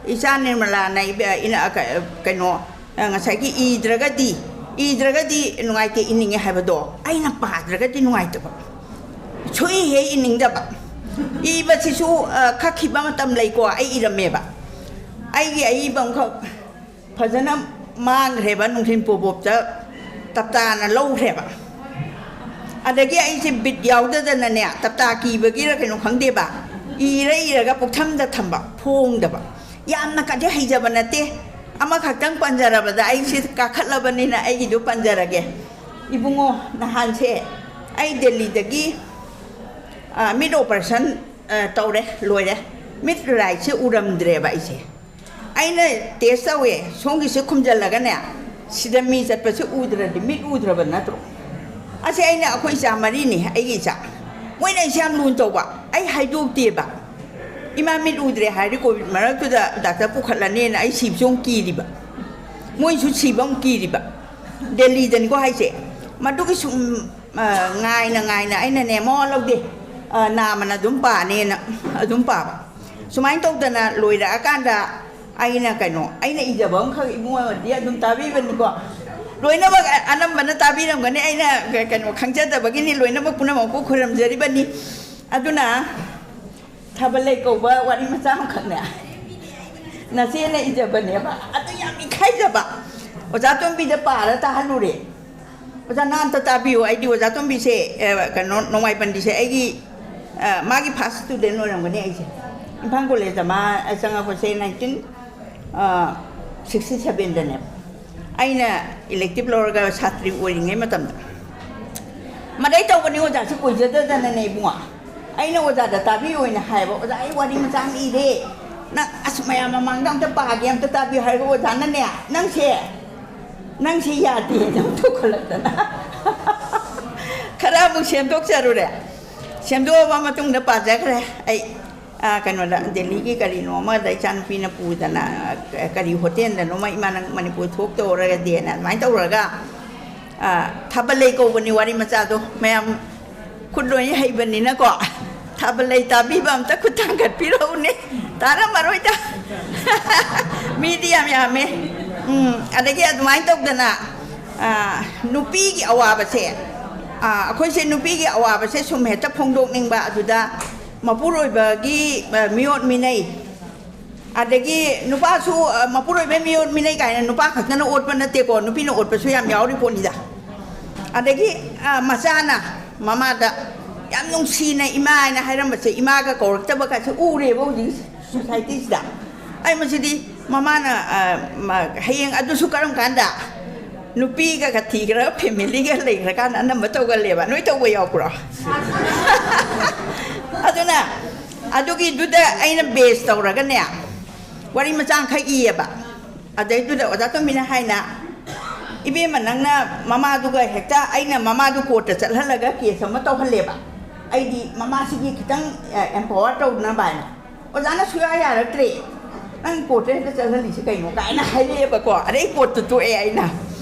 ꯏꯆꯥ ꯅꯤꯔꯃꯂꯥꯅ ꯏꯕ-, ꯏꯅ-, ꯑ, ꯀ-, ꯀꯩꯅꯣ, ꯑ, ꯉꯁꯥꯏꯒꯤ ꯏꯗ꯭ꯔꯒꯗꯤ, ꯏꯗ꯭ꯔꯒꯗꯤ ꯅꯨꯡꯉꯥꯏꯇꯦ, ꯏꯅꯤꯡꯉꯦ ꯍꯥꯏꯕꯗꯣ ꯑꯩꯅ ꯄꯥꯗ꯭ꯔꯒꯗꯤ ꯅꯨꯡꯉꯥꯏꯇꯕ꯫ ꯁꯨꯏ ꯍꯦꯛ ꯏꯅꯤꯡꯗꯕ꯫ ꯏꯕꯁꯤꯁꯨ, ꯑ, ꯀꯛꯈꯤꯕ ꯃꯇꯝ ꯂꯩꯀꯣ, ꯑꯩ ꯏꯔꯝꯃꯦꯕ꯫ ꯑꯩꯒꯤ ꯑꯏꯕ ꯑꯃꯈꯛ ꯐꯖꯅ ꯃꯥꯡꯈ꯭ꯔꯦꯕ, ꯅꯨꯡꯊꯤꯜ ꯄꯣꯕꯣꯞꯇ ꯇꯞꯇꯥꯅ ꯂꯧꯈ꯭ꯔꯦꯕ꯫ ꯑꯗꯒꯤ ꯑꯩꯁꯦ ꯕꯤꯠ ꯌꯥꯎꯗꯗꯅꯅꯦ, ꯇꯞꯇꯥ ꯀꯤꯕꯒꯤꯔ ꯀꯩꯅꯣ ꯈꯪꯗꯦꯕ, ꯏꯔ ꯏꯔꯒ ꯄꯨꯛꯊꯝꯗ ꯊꯝꯕ, ꯐꯣꯡꯗꯕ꯫ ꯌꯥꯝꯅ ꯀꯗꯤ ꯍꯩꯖꯕ ꯅꯠꯇꯦ, ꯑꯃꯈꯛꯇꯪ ꯄꯟꯖꯔꯕꯗ ꯑꯩꯁꯦ ꯀꯥꯈꯠꯂꯕꯅꯤꯅ ꯑꯩꯒꯤꯗꯨ ꯄꯟꯖꯔꯒꯦ꯫ ꯏꯕꯨꯡꯉꯣ, ꯅꯍꯥꯟꯁꯦ ꯑꯩ ꯗꯦꯜꯂꯤꯗꯒꯤ, ꯑ, ꯃꯤꯠ ꯑꯣꯄꯔꯦꯁꯟ, ꯑ, ꯇꯧꯔꯦ, ꯂꯣꯏꯔꯦ꯫ ꯃꯤꯠ ꯔꯥꯏꯠꯁꯦ ꯎꯔꯝꯗ꯭ꯔꯦꯕ ꯑꯩꯁꯦ꯫ ꯑꯩꯅ ꯇꯦꯁ ꯇꯧꯋꯦ, ꯁꯣꯝꯒꯤꯁꯦ ꯈꯨꯝꯖꯤꯜꯂꯒꯅꯦ, ꯁꯤꯗ ꯃꯤ ꯆꯠꯄꯁꯦ ꯎꯗ꯭ꯔꯗꯤ, ꯃꯤꯠ ꯎꯗ꯭ꯔꯕ ꯅꯠꯇ꯭ꯔꯣ? ꯑꯁꯦ ꯑꯩꯅ, ꯑꯩꯈꯣꯏ ꯏꯆꯥ ꯃꯔꯤꯅꯤ, ꯑꯩꯒꯤ ꯏꯆꯥ, ꯃꯣꯏꯅ ꯑꯩꯁꯦ ꯌꯥꯝ ꯂꯨꯅ ꯇꯧꯕ꯫ ꯑꯩ ꯍꯥꯏꯗꯣꯛꯇꯦꯕ, ꯏꯃꯥ ꯃꯤꯠ ꯎꯗ꯭ꯔꯦ ꯍꯥꯏꯔꯗꯤ ꯀꯣꯚꯤꯗ ꯃꯔꯛꯇꯨꯗ ꯗꯥꯛꯇꯔ ꯄꯨꯈꯠꯂꯅꯦꯅ ꯑꯩ ꯁꯤꯕꯁꯨ ꯑꯃꯨꯛ ꯀꯤꯔꯤꯕ, ꯃꯣꯏꯁꯨ ꯁꯤꯕ ꯑꯃꯨꯛ ꯀꯤꯔꯤꯕ꯫ ꯗꯦꯜꯂꯤꯗꯅꯤꯀꯣ ꯍꯥꯏꯁꯦ꯫ ꯃꯗꯨꯒꯤ ꯁꯨꯝ, ꯑ, ꯉꯥꯏꯅ ꯉꯥꯏꯅ ꯑꯩꯅꯅꯦ, ꯃꯋꯥ ꯂꯧꯗꯦ, ꯑ, ꯅꯥꯝꯃꯅ ꯑꯗꯨꯝ ꯄꯥꯅꯦꯅ ꯑꯗꯨꯝ ꯄꯥꯕ꯫ ꯁꯨꯃꯥꯏꯅ ꯇꯧꯗꯅ ꯂꯣꯏꯔꯛꯑꯀꯥꯟꯗ ꯑꯩꯅ ꯀꯩꯅꯣ, ꯑꯩꯅ ꯏꯖꯕ ꯑꯃꯈꯛ ꯏꯕꯨꯡꯉꯣꯗꯤ ꯑꯗꯨꯝ ꯇꯥꯕꯤꯕꯅꯤꯀꯣ꯫ ꯂꯣꯏꯅꯃꯛ ꯑ-, ꯑꯅꯝꯕꯅ ꯇꯥꯕꯤꯔꯝꯒꯅꯤ, ꯑꯩꯅ ꯀ-, ꯀꯩꯅꯣ, ꯈꯪꯖꯗꯕꯒꯤꯅꯤ꯫ ꯂꯣꯏꯅꯃꯛ ꯄꯨꯝꯅꯃꯛꯄꯨ ꯈꯨꯔꯨꯝꯖꯔꯤꯕꯅꯤ꯫ ꯑꯗꯨꯅ ꯊꯥꯕꯜꯂꯩ ꯀꯧꯕ ꯋꯥꯔꯤ ꯃꯆꯥ ꯑꯃꯈꯛꯅꯦ, ꯅꯆꯦꯅ ꯏꯖꯕꯅꯦꯕ꯫ ꯑꯗꯨ ꯌꯥꯝ ꯏꯀꯥꯏꯖꯕ꯫ ꯑꯣꯖꯥ ꯇꯣꯝꯕꯤꯗ ꯄꯥꯔ ꯇꯥꯍꯜꯂꯨꯔꯦ꯫ "ꯑꯣꯖꯥ, ꯅꯪ ꯑꯝꯇ ꯇꯥꯕꯤꯌꯨ, ꯑꯩꯗꯤ ꯑꯣꯖꯥ ꯇꯣꯝꯕꯤꯁꯦ, ꯑꯦ, ꯀꯩꯅꯣ, ꯅꯣꯡꯃꯥꯏ ꯄꯟꯗꯤꯁꯦ ꯑꯩꯒꯤ, ꯑ, ꯃꯥꯒꯤ ꯐꯥꯔꯁ ꯁ꯭ꯇꯨꯗꯦꯟ ꯑꯣꯏꯔꯝꯒꯅꯤ ꯑꯩꯁꯦ꯫ ꯏꯝꯐꯥꯜ ꯀꯣꯂꯦꯖꯇ ꯃꯥ ꯆꯪꯉꯛꯄꯁꯦ ꯅꯥꯏꯟꯇꯤꯟ, ꯑ, ꯁꯤꯛꯁꯇꯤ ꯁꯕꯦꯟꯗꯅꯦꯕ꯫ ꯑꯩꯅ ꯏꯂꯦꯛꯇꯤꯚ ꯂꯧꯔꯒ ꯁꯥꯇ꯭ꯔꯤ ꯑꯣꯏꯔꯤꯉꯩ ꯃꯇꯝꯗ꯫ ꯃꯗꯩ ꯇꯧꯕꯅꯤ ꯑꯣꯖꯥꯁꯦ ꯀꯣꯏꯖꯗꯗꯅꯅꯦ ꯏꯕꯨꯡꯉꯣ꯫ ꯑꯩꯅ ꯑꯣꯖꯥꯗ ꯇꯥꯕꯤꯌꯣꯅ ꯍꯥꯏꯌꯦꯕ, "ꯑꯣꯖꯥ, ꯑꯩ ꯋꯥꯔꯤ ꯃꯆꯥ ꯑꯃ ꯏꯔꯦ, ꯅꯪ ꯑꯁ ꯃꯌꯥꯝ ꯃꯃꯥꯡꯗ ꯑꯝꯇ ꯄꯥꯒꯦ, ꯑꯝꯇ ꯇꯥꯕꯤꯌꯨ" ꯍꯥꯏꯔꯒ ꯑꯣꯖꯥꯅꯅꯦ, "ꯅꯪꯁꯦ, ꯅꯪꯁꯦ ꯌꯥꯗꯦꯅ" ꯑꯃꯨꯛ ꯇꯧꯈꯠꯂꯛꯇꯅ ꯈꯔ ꯑꯃꯨꯛ ꯁꯦꯝꯗꯣꯛꯆꯔꯨꯔꯦ꯫ ꯁꯦꯝꯗꯣꯛꯑꯕ ꯃꯇꯨꯡꯗ ꯄꯥꯖꯈ꯭ꯔꯦ ꯑꯩ꯫ ꯑ, ꯀꯩꯅꯣꯗ, ꯗꯦꯜꯂꯤꯒꯤ ꯀꯔꯤꯅꯣ ꯑꯃꯗ ꯏꯆꯥꯅꯨꯄꯤꯅ ꯄꯨꯗꯅ, ꯑ, ꯀꯔꯤ ꯍꯣꯇꯦꯜꯗꯅꯣꯃ, "ꯏꯃꯥ, ꯅꯪ ꯃꯅꯤꯄꯨꯔ ꯊꯣꯛꯇꯧꯔꯒꯗꯤꯅ" ꯑꯗꯨꯃꯥꯏꯅ ꯇꯧꯔꯒ, ꯑ, ꯊꯥꯕꯜꯂꯩ ꯀꯧꯕꯅꯤ ꯋꯥꯔꯤ ꯃꯆꯥꯗꯣ꯫ ꯃꯌꯥꯝ ꯈꯨꯠ ꯂꯣꯏ ꯍꯩꯕꯅꯤꯅꯀꯣ, ꯊꯥꯕꯜꯂꯩ ꯇꯥꯕꯤꯕ ꯑꯝꯇ ꯈꯨꯠ ꯊꯥꯡꯒꯠꯄꯤꯔꯛꯎꯅꯦ꯫ ꯇꯥꯔꯝꯃꯔꯣꯏꯗ꯫ ꯃꯤꯗꯤ ꯌꯥꯝ ꯌꯥꯝꯃꯦ꯫ ꯎꯝ, ꯑꯗꯒꯤ ꯑꯗꯨꯃꯥꯏꯅ ꯇꯧꯗꯅ, ꯑ, ꯅꯨꯄꯤꯒꯤ ꯑꯋꯥꯕꯁꯦ, ꯑ, ꯑꯩꯈꯣꯏꯁꯦ ꯅꯨꯄꯤꯒꯤ ꯑꯋꯥꯕꯁꯦ ꯁꯨꯝ ꯍꯦꯛꯇ ꯐꯣꯡꯗꯣꯛꯅꯤꯡꯕ, ꯑꯗꯨꯗ ꯃꯄꯨꯔꯣꯏꯕꯒꯤ, ꯑ, ꯃꯤꯑꯣꯠ ꯃꯤꯅꯩ, ꯑꯗꯒꯤ ꯅꯨꯄꯥꯁꯨ, ꯑ, ꯃꯄꯨꯔꯣꯏꯕꯩ ꯃꯤꯑꯣꯠ ꯃꯤꯅꯩ ꯀꯥꯏꯅ ꯅꯨꯄꯥ ꯈꯛꯇꯅ ꯑꯣꯠꯄ ꯅꯠꯇꯦꯀꯣ, ꯅꯨꯄꯤꯅ ꯑꯣꯠꯄꯁꯨ ꯌꯥꯝ ꯌꯥꯎꯔꯤ ꯄꯣꯠꯅꯤꯗ꯫ ꯑꯗꯒꯤ, ꯑ, ꯃꯆꯥꯅ ꯃꯃꯥꯗ ꯌꯥꯝ ꯅꯨꯡꯁꯤꯅ "ꯏꯃꯥ" ꯍꯥꯏꯅ ꯍꯥꯏꯔꯝꯕꯁꯦ, ꯏꯃꯥꯒ ꯀꯧꯔꯛꯇꯕ ꯀꯥꯏꯁꯦ ꯎꯔꯦꯕ ꯍꯧꯖꯤꯛ ꯁꯣꯁꯥꯏꯇꯤꯁꯤꯗ꯫ ꯑꯩ ꯃꯁꯤꯗꯤ ꯃꯃꯥꯅ, ꯑ, ꯃ-, ꯍꯌꯦꯡ ꯑꯗꯨꯁꯨ ꯀꯔꯝ ꯀꯥꯟꯗ ꯅꯨꯄꯤꯒ ꯊꯤꯈ꯭ꯔꯒ ꯐꯦꯃꯤꯂꯤꯒ ꯂꯩꯈ꯭ꯔꯀꯥꯟꯗ ꯑꯅꯝꯕ ꯇꯧꯒꯜꯂꯦꯕ꯫ ꯅꯣꯏ ꯇꯧꯕ ꯌꯥꯎꯕ꯭ꯔꯣ? ꯑꯗꯨꯅ ꯑꯗꯨꯒꯤꯗꯨꯗ ꯑꯩꯅ ꯕꯦꯁ ꯇꯧꯔꯒꯅꯦ, ꯋꯥꯔꯤ ꯃꯆꯥ ꯑꯃꯈꯛ ꯏꯌꯦꯕ꯫ ꯑꯗꯩꯗꯨꯗ ꯑꯣꯖꯥ ꯇꯣꯝꯕꯤꯅ ꯍꯥꯏꯅ, "ꯏꯕꯦꯝꯃ, ꯅꯪꯅ ꯃꯃꯥꯗꯨꯒ ꯍꯦꯛꯇ," ꯑꯩꯅ ꯃꯃꯥꯗꯨ ꯀꯣꯔꯠꯇ ꯆꯠꯍꯜꯂꯒ ꯀꯦꯁ ꯑꯃ ꯇꯧꯍꯜꯂꯦꯕ꯫ ꯑꯩꯗꯤ ꯃꯃꯥꯁꯤꯒꯤ ꯈꯤꯇꯪ, ꯑ, ꯑꯦꯝꯄꯥꯋꯔ ꯇꯧꯅꯕ ꯍꯥꯏꯅ꯫ ꯑꯣꯖꯥꯅ ꯁꯨꯡꯌꯥ ꯌꯥꯔꯛꯇ꯭ꯔꯦ꯫ "ꯅꯪ ꯀꯣꯔꯠꯇ ꯍꯦꯛꯇ ꯆꯠꯍꯜꯂꯤꯁꯦ ꯀꯩꯅꯣ?" ꯀꯥꯏꯅ ꯍꯥꯏꯔꯛꯑꯦꯕꯀꯣ꯫ ꯑꯗꯩ ꯀꯣꯔꯠꯇꯨ ꯇꯣꯛꯑꯦ ꯑꯩꯅ꯫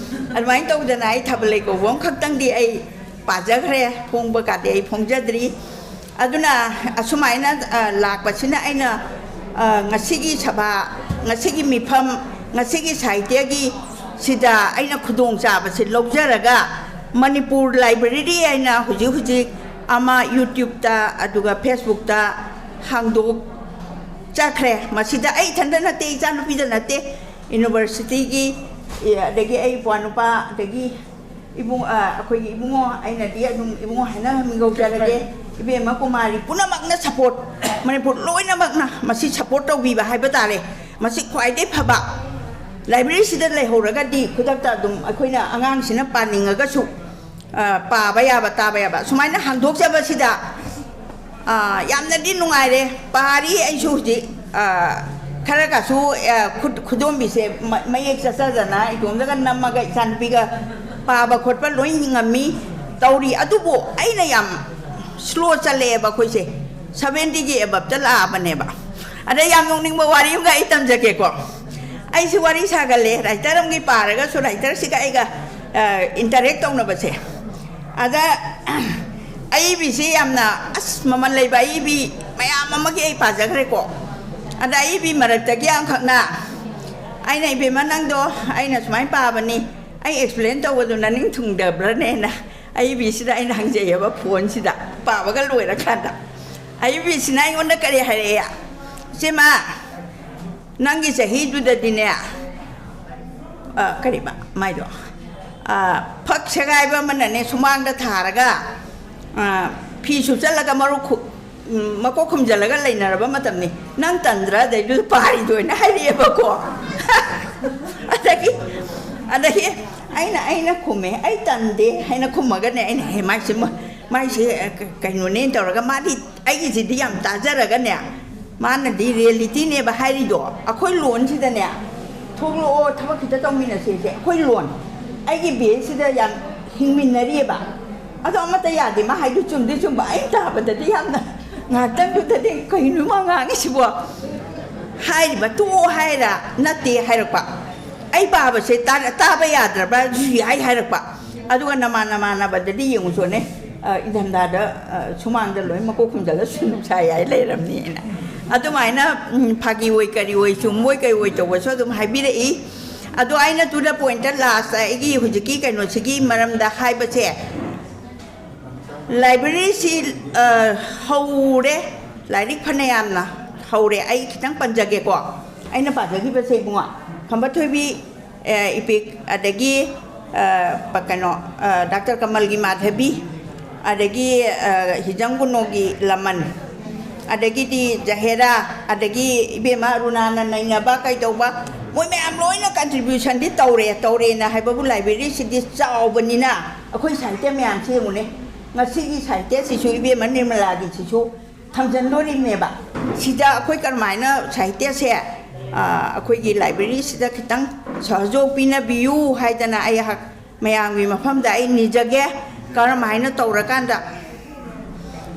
ꯑꯗꯨꯃꯥꯏꯅ ꯇꯧꯗꯅ ꯑꯩ ꯊꯥꯕꯜ ꯂꯩꯀꯧꯕ ꯑꯃꯈꯛꯇꯪꯗꯤ ꯑꯩ ꯄꯥꯖꯈ꯭ꯔꯦ, ꯐꯣꯡꯕ ꯀꯥꯗꯤ ꯑꯩ ꯐꯣꯡꯖꯗ꯭ꯔꯤ꯫ ꯑꯗꯨꯅ ꯑꯁꯨꯃꯥꯏꯅ, ꯑ, ꯂꯥꯛꯄꯁꯤꯅ ꯑꯩꯅ, ꯑ, ꯉꯁꯤꯒꯤ ꯁꯚꯥ, ꯉꯁꯤꯒꯤ ꯃꯤꯐꯝ, ꯉꯁꯤꯒꯤ ꯁꯥꯍꯤꯇ꯭ꯌꯒꯤ ꯁꯤꯗ ꯑꯩꯅ ꯈꯨꯗꯣꯡꯆꯥꯕꯁꯤ ꯂꯧꯖꯔꯒ, ꯃꯅꯤꯄꯨꯔ ꯂꯥꯏꯕ꯭ꯔꯦꯔꯤ ꯍꯥꯏꯅ ꯍꯧꯖꯤꯛ ꯍꯧꯖꯤꯛ ꯑꯃ YouTube-ꯇ ꯑꯗꯨꯒ Facebook-ꯇ ꯍꯥꯡꯗꯣꯛꯆꯈ꯭ꯔꯦ꯫ ꯃꯁꯤꯗ ꯑꯩ ꯏꯊꯟꯇ ꯅꯠꯇꯦ, ꯏꯆꯥꯅꯨꯄꯤꯗ ꯅꯠꯇꯦ, ꯌꯨꯅꯤꯚꯔꯁꯤꯇꯤꯒꯤ, ꯑꯦ, ꯑꯗꯒꯤ ꯑꯩ ꯏꯄ꯭ꯋꯥ ꯅꯨꯄꯥ, ꯑꯗꯒꯤ ꯏꯕꯨꯡ-, ꯑ, ꯑꯩꯈꯣꯏꯒꯤ ꯏꯕꯨꯡꯉꯣ, ꯑꯩꯅꯗꯤ ꯑꯗꯨꯝ ꯏꯕꯨꯡꯉꯣ ꯍꯥꯏꯅ ꯃꯤꯡꯒꯧꯖꯔꯒꯦ, ꯏꯕꯦꯝꯃ ꯀꯨꯃꯥꯔꯤ ꯄꯨꯝꯅꯃꯛꯅ ꯁꯄꯣꯔꯠ, ꯃꯅꯤꯄꯨꯔ ꯂꯣꯏꯅꯃꯛꯅ ꯃꯁꯤ ꯁꯄꯣꯔꯠ ꯇꯧꯕꯤꯕ ꯍꯥꯏꯕ ꯇꯥꯔꯦ꯫ ꯃꯁꯤ ꯈ꯭ꯋꯥꯏꯗꯒꯤ ꯐꯕ꯫ ꯂꯥꯏꯕ꯭ꯔꯦꯔꯤꯁꯤꯗ ꯂꯩꯍꯧꯔꯒꯗꯤ ꯈꯨꯗꯛꯇ ꯑꯗꯨꯝ ꯑꯩꯈꯣꯏꯅ ꯑꯉꯥꯡꯁꯤꯅ ꯄꯥꯅꯤꯡꯉꯒꯁꯨ, ꯑ, ꯄꯥꯕ ꯌꯥꯕ, ꯇꯥꯕ ꯌꯥꯕ꯫ ꯁꯨꯃꯥꯏꯅ ꯍꯥꯡꯗꯣꯛꯆꯕꯁꯤꯗ, ꯑ, ꯌꯥꯝꯅꯗꯤ ꯅꯨꯡꯉꯥꯏꯔꯦ꯫ ꯄꯥꯔꯤ ꯑꯩꯁꯨ ꯍꯧꯖꯤꯛ, ꯑ, ꯈꯔꯒꯁꯨ, ꯑ, ꯈꯨꯠ-, ꯈꯨꯗꯣꯝꯕꯤꯁꯦ ꯃ-, ꯃꯌꯦꯛ ꯆꯠꯆꯗꯅ ꯏꯇꯣꯝꯗꯒ ꯅꯝꯃꯒ ꯏꯆꯥꯅꯨꯄꯤꯒ ꯄꯥꯕ ꯈꯣꯠꯄ ꯂꯣꯏ ꯉꯝꯃꯤ, ꯇꯧꯔꯤ꯫ ꯑꯗꯨꯕꯨ ꯑꯩꯅ ꯌꯥꯝ ꯁ꯭ꯂꯣ ꯆꯠꯂꯛꯑꯦꯕ ꯑꯩꯈꯣꯏꯁꯦ꯫ ꯁꯚꯦꯟꯇꯤꯒꯤ ꯑꯦꯕꯞꯇ ꯂꯥꯛꯑꯕꯅꯦꯕ꯫ ꯑꯗ ꯌꯥꯝ ꯅꯣꯛꯅꯤꯡꯕ ꯋꯥꯔꯤ ꯑꯃꯒ ꯑꯩ ꯇꯝꯖꯒꯦꯀꯣ꯫ ꯑꯩꯁꯦ ꯋꯥꯔꯤ ꯁꯥꯒꯜꯂꯦ, ꯔꯥꯏꯇꯔ ꯑꯃꯒꯤ ꯄꯥꯔꯒꯁꯨ ꯔꯥꯏꯇꯔꯁꯤꯒ ꯑꯩꯒ, ꯑ, ꯏꯟꯇꯔꯦꯛ ꯇꯧꯅꯕꯁꯦ꯫ ꯑꯗ ꯑꯏꯕꯤꯁꯤ ꯌꯥꯝꯅ, ꯑꯁ, ꯃꯃꯜ ꯂꯩꯕ ꯑꯏꯕꯤ ꯃꯌꯥꯝ ꯑꯃꯒꯤ ꯑꯩ ꯄꯥꯖꯈ꯭ꯔꯦꯀꯣ꯫ ꯑꯗ ꯑꯏꯕꯤ ꯃꯔꯛꯇꯒꯤ ꯑꯃꯈꯛꯅ ꯑꯩꯅ, "ꯏꯕꯦꯝꯃ, ꯅꯪꯗꯣ ꯑꯩꯅ ꯁꯨꯃꯥꯏꯅ ꯄꯥꯕꯅꯤ, ꯑꯩ ꯑꯦꯛꯁꯄ꯭ꯂꯦꯟ ꯇꯧꯕꯗꯣ ꯅꯅꯤꯡ ꯊꯨꯡꯗꯕ꯭ꯔꯅꯦꯅ?" ꯑꯏꯕꯤꯁꯤꯗ ꯑꯩꯅ ꯍꯪꯖꯩꯌꯦꯕ ꯐꯣꯟꯁꯤꯗ, ꯄꯥꯕꯒ ꯂꯣꯏꯔꯀꯥꯟꯗ꯫ ꯑꯏꯕꯤꯁꯤꯅ ꯑꯩꯉꯣꯟꯗ ꯀꯔꯤ ꯍꯥꯏꯔꯛꯑꯦ? "ꯏꯆꯦꯃ, ꯅꯪꯒꯤ ꯆꯍꯤꯗꯨꯗꯗꯤꯅꯦ," ꯑ, ꯀꯔꯤꯕ ꯃꯥꯏꯗꯣ, ꯑ, ꯐꯛ ꯁꯦꯒꯥꯏꯕ ꯑꯃꯅꯅꯦ ꯁꯨꯃꯥꯡꯗ ꯊꯥꯔꯒ, ꯑ, ꯐꯤ ꯁꯨꯞꯆꯜꯂꯒ ꯃꯔꯨ ꯈꯨ-, ꯎꯝ, ꯃꯀꯣꯛ ꯈꯨꯝꯖꯤꯜꯂꯒ ꯂꯩꯅꯔꯕ ꯃꯇꯝꯅꯤ꯫ "ꯅꯪ ꯇꯟꯗ꯭ꯔꯥ ꯑꯗꯩꯗꯨꯗ ꯄꯥꯔꯤꯗꯣꯅ?" ꯍꯥꯏꯔꯛꯑꯦꯕꯀꯣ꯫ ꯑꯗꯒꯤ, ꯑꯗꯒꯤ ꯑꯩꯅ, ꯑꯩꯅ ꯈꯨꯝꯃꯦ, "ꯑꯩ ꯇꯟꯗꯦ" ꯍꯥꯏꯅ ꯈꯨꯝꯃꯒꯅꯦ, ꯑꯩꯅ, "ꯍꯦ, ꯃꯥꯏꯁꯦ ꯃ-, ꯃꯥꯏꯁꯦ, ꯑ, ꯀ-, ꯀꯩꯅꯣꯅꯦꯅ" ꯇꯧꯔꯒ, ꯃꯥꯗꯤ ꯑꯩꯒꯤꯁꯤꯗꯤ ꯌꯥꯝ ꯇꯥꯖꯔꯒꯅꯦ, ꯃꯥꯅꯗꯤ ꯔꯤꯌꯦꯂꯤꯇꯤꯅꯦꯕ ꯍꯥꯏꯔꯤꯗꯣ꯫ ꯑꯩꯈꯣꯏ ꯂꯣꯟꯁꯤꯗꯅꯦ, "ꯊꯣꯛꯂꯛꯑꯣ, ꯊꯕꯛ ꯈꯤꯇ ꯇꯧꯃꯤꯟꯅꯁꯦꯁꯦ", ꯑꯩꯈꯣꯏ ꯂꯣꯟ, ꯑꯩꯒꯤ ꯕꯦꯁꯁꯤꯗ ꯌꯥꯝ ꯍꯤꯡꯃꯤꯟꯅꯔꯤꯑꯕ꯫ ꯑꯗꯣ ꯑꯃꯠꯇ ꯌꯥꯗꯦ꯫ ꯃꯥ ꯍꯥꯏꯗꯨ ꯆꯨꯝꯗꯤ ꯆꯨꯝꯕ, ꯑꯩꯅ ꯇꯥꯕꯗꯗꯤ ꯌꯥꯝꯅ, ꯉꯥꯏꯍꯥꯛꯇꯪꯗꯨꯗꯗꯤ "ꯀꯩꯅꯣ ꯃꯥ ꯉꯥꯡꯉꯤꯁꯤꯕꯣ?" ꯍꯥꯏꯔꯤꯕ "ꯇꯣꯛꯑꯣ" ꯍꯥꯏꯔ "ꯅꯠꯇꯦ" ꯍꯥꯏꯔꯛꯄ꯫ ꯑꯩ ꯄꯥꯕꯁꯦ ꯇꯥ-, ꯇꯥꯕ ꯌꯥꯗ꯭ꯔꯕ꯭ꯔꯥꯁꯨ ꯌꯥꯏ ꯍꯥꯏꯔꯛꯄ꯫ ꯑꯗꯨꯒ ꯅꯃꯥꯟ ꯅꯃꯥꯟꯅꯕꯗꯗꯤ ꯌꯦꯡꯉꯨꯁꯨꯅꯦ, ꯑ, ꯏꯪꯊꯝꯊꯥꯗ, ꯑ, ꯁꯨꯃꯥꯡꯗ ꯂꯣꯏ ꯃꯀꯣꯛ ꯈꯨꯝꯖꯜꯂ ꯅꯨꯡꯁꯥ ꯌꯥꯏ ꯂꯩꯔꯝꯅꯤꯅ꯫ ꯑꯗꯨꯃꯥꯏꯅ, ꯎꯝ, ꯐꯥꯒꯤ ꯑꯣꯏ ꯀꯔꯤ ꯑꯣꯏ, ꯆꯨꯝꯕꯣꯏ ꯀꯔꯤ ꯑꯣꯏ ꯇꯧꯕꯁꯨ ꯑꯗꯨꯝ ꯍꯥꯏꯕꯤꯔꯛꯏ꯫ ꯑꯗꯣ ꯑꯩꯅ to the point ꯂꯥꯁꯇ ꯑꯩꯒꯤ ꯍꯧꯖꯤꯛꯀꯤ ꯀꯩꯅꯣꯁꯤꯒꯤ ꯃꯔꯝꯗ ꯍꯥꯏꯕꯁꯦ, ꯂꯥꯏꯕ꯭ꯔꯦꯔꯤꯁꯤ, ꯑ, ꯍꯧꯔꯦ, ꯂꯥꯏꯔꯤꯛ ꯐꯅꯌꯥꯝꯅ ꯍꯧꯔꯦ꯫ ꯑꯩ ꯈꯤꯇꯪ ꯄꯟꯖꯒꯦꯀꯣ꯫ ꯑꯩꯅ ꯄꯥꯖꯈꯤꯕꯁꯦ ꯏꯕꯨꯡꯉꯣ, ꯈꯝꯕ ꯊꯣꯏꯕꯤ, ꯑ, ꯏꯄꯤꯛ, ꯑꯗꯒꯤ, ꯑ, ꯄ-, ꯀꯩꯅꯣ, ꯑ, ꯗꯥꯛꯇꯔ ꯀꯃꯜꯒꯤ ꯃꯥꯙꯕꯤ, ꯑꯗꯒꯤ, ꯑ, ꯍꯤꯖꯝ ꯒꯨꯅꯣꯒꯤ ꯂꯃꯟ, ꯑꯗꯒꯤꯗꯤ ꯖꯍꯦꯔꯥ, ꯑꯗꯒꯤ ꯏꯕꯦꯝꯃ ꯑꯔꯨꯅꯥꯅ ꯅꯩꯅꯕ ꯀꯩꯗꯧꯕ, ꯃꯣꯏ ꯃꯌꯥꯝ ꯂꯣꯏꯅ contributionꯗꯤ ꯇꯧꯔꯦ꯫ ꯇꯧꯔꯦꯅ ꯍꯥꯏꯕꯕꯨ ꯂꯥꯏꯕ꯭ꯔꯦꯔꯤꯁꯤꯗꯤ ꯆꯥꯎꯕꯅꯤꯅ ꯑꯩꯈꯣꯏ ꯁꯥꯍꯤꯇ꯭ꯌ ꯃꯌꯥꯝꯁꯦ ꯌꯦꯡꯉꯨꯅꯦ꯫ ꯉꯁꯤꯒꯤ ꯁꯥꯍꯤꯇ꯭ꯌꯁꯤꯁꯨ ꯏꯕꯦꯝꯃ ꯅꯤꯔꯃꯂꯥꯒꯤꯁꯤꯁꯨ ꯊꯝꯖꯤꯟꯗꯣꯔꯤꯕꯅꯦꯕ꯫ ꯁꯤꯗ ꯑꯩꯈꯣꯏ ꯀꯔꯝꯍꯥꯏꯅ ꯁꯥꯍꯤꯇ꯭ꯌꯁꯦ, ꯑ, ꯑꯩꯈꯣꯏꯒꯤ ꯂꯥꯏꯕ꯭ꯔꯦꯔꯤꯁꯤꯗ ꯈꯤꯇꯪ ꯁꯍꯖꯣꯛ ꯄꯤꯅꯕꯤꯌꯨ ꯍꯥꯏꯗꯅ ꯑꯩꯍꯥꯛ ꯃꯌꯥꯝꯒꯤ ꯃꯐꯝꯗ ꯑꯩ ꯅꯤꯖꯒꯦ꯫ ꯀꯔꯝꯍꯥꯏꯅ ꯇꯧꯔꯀꯥꯟꯗ,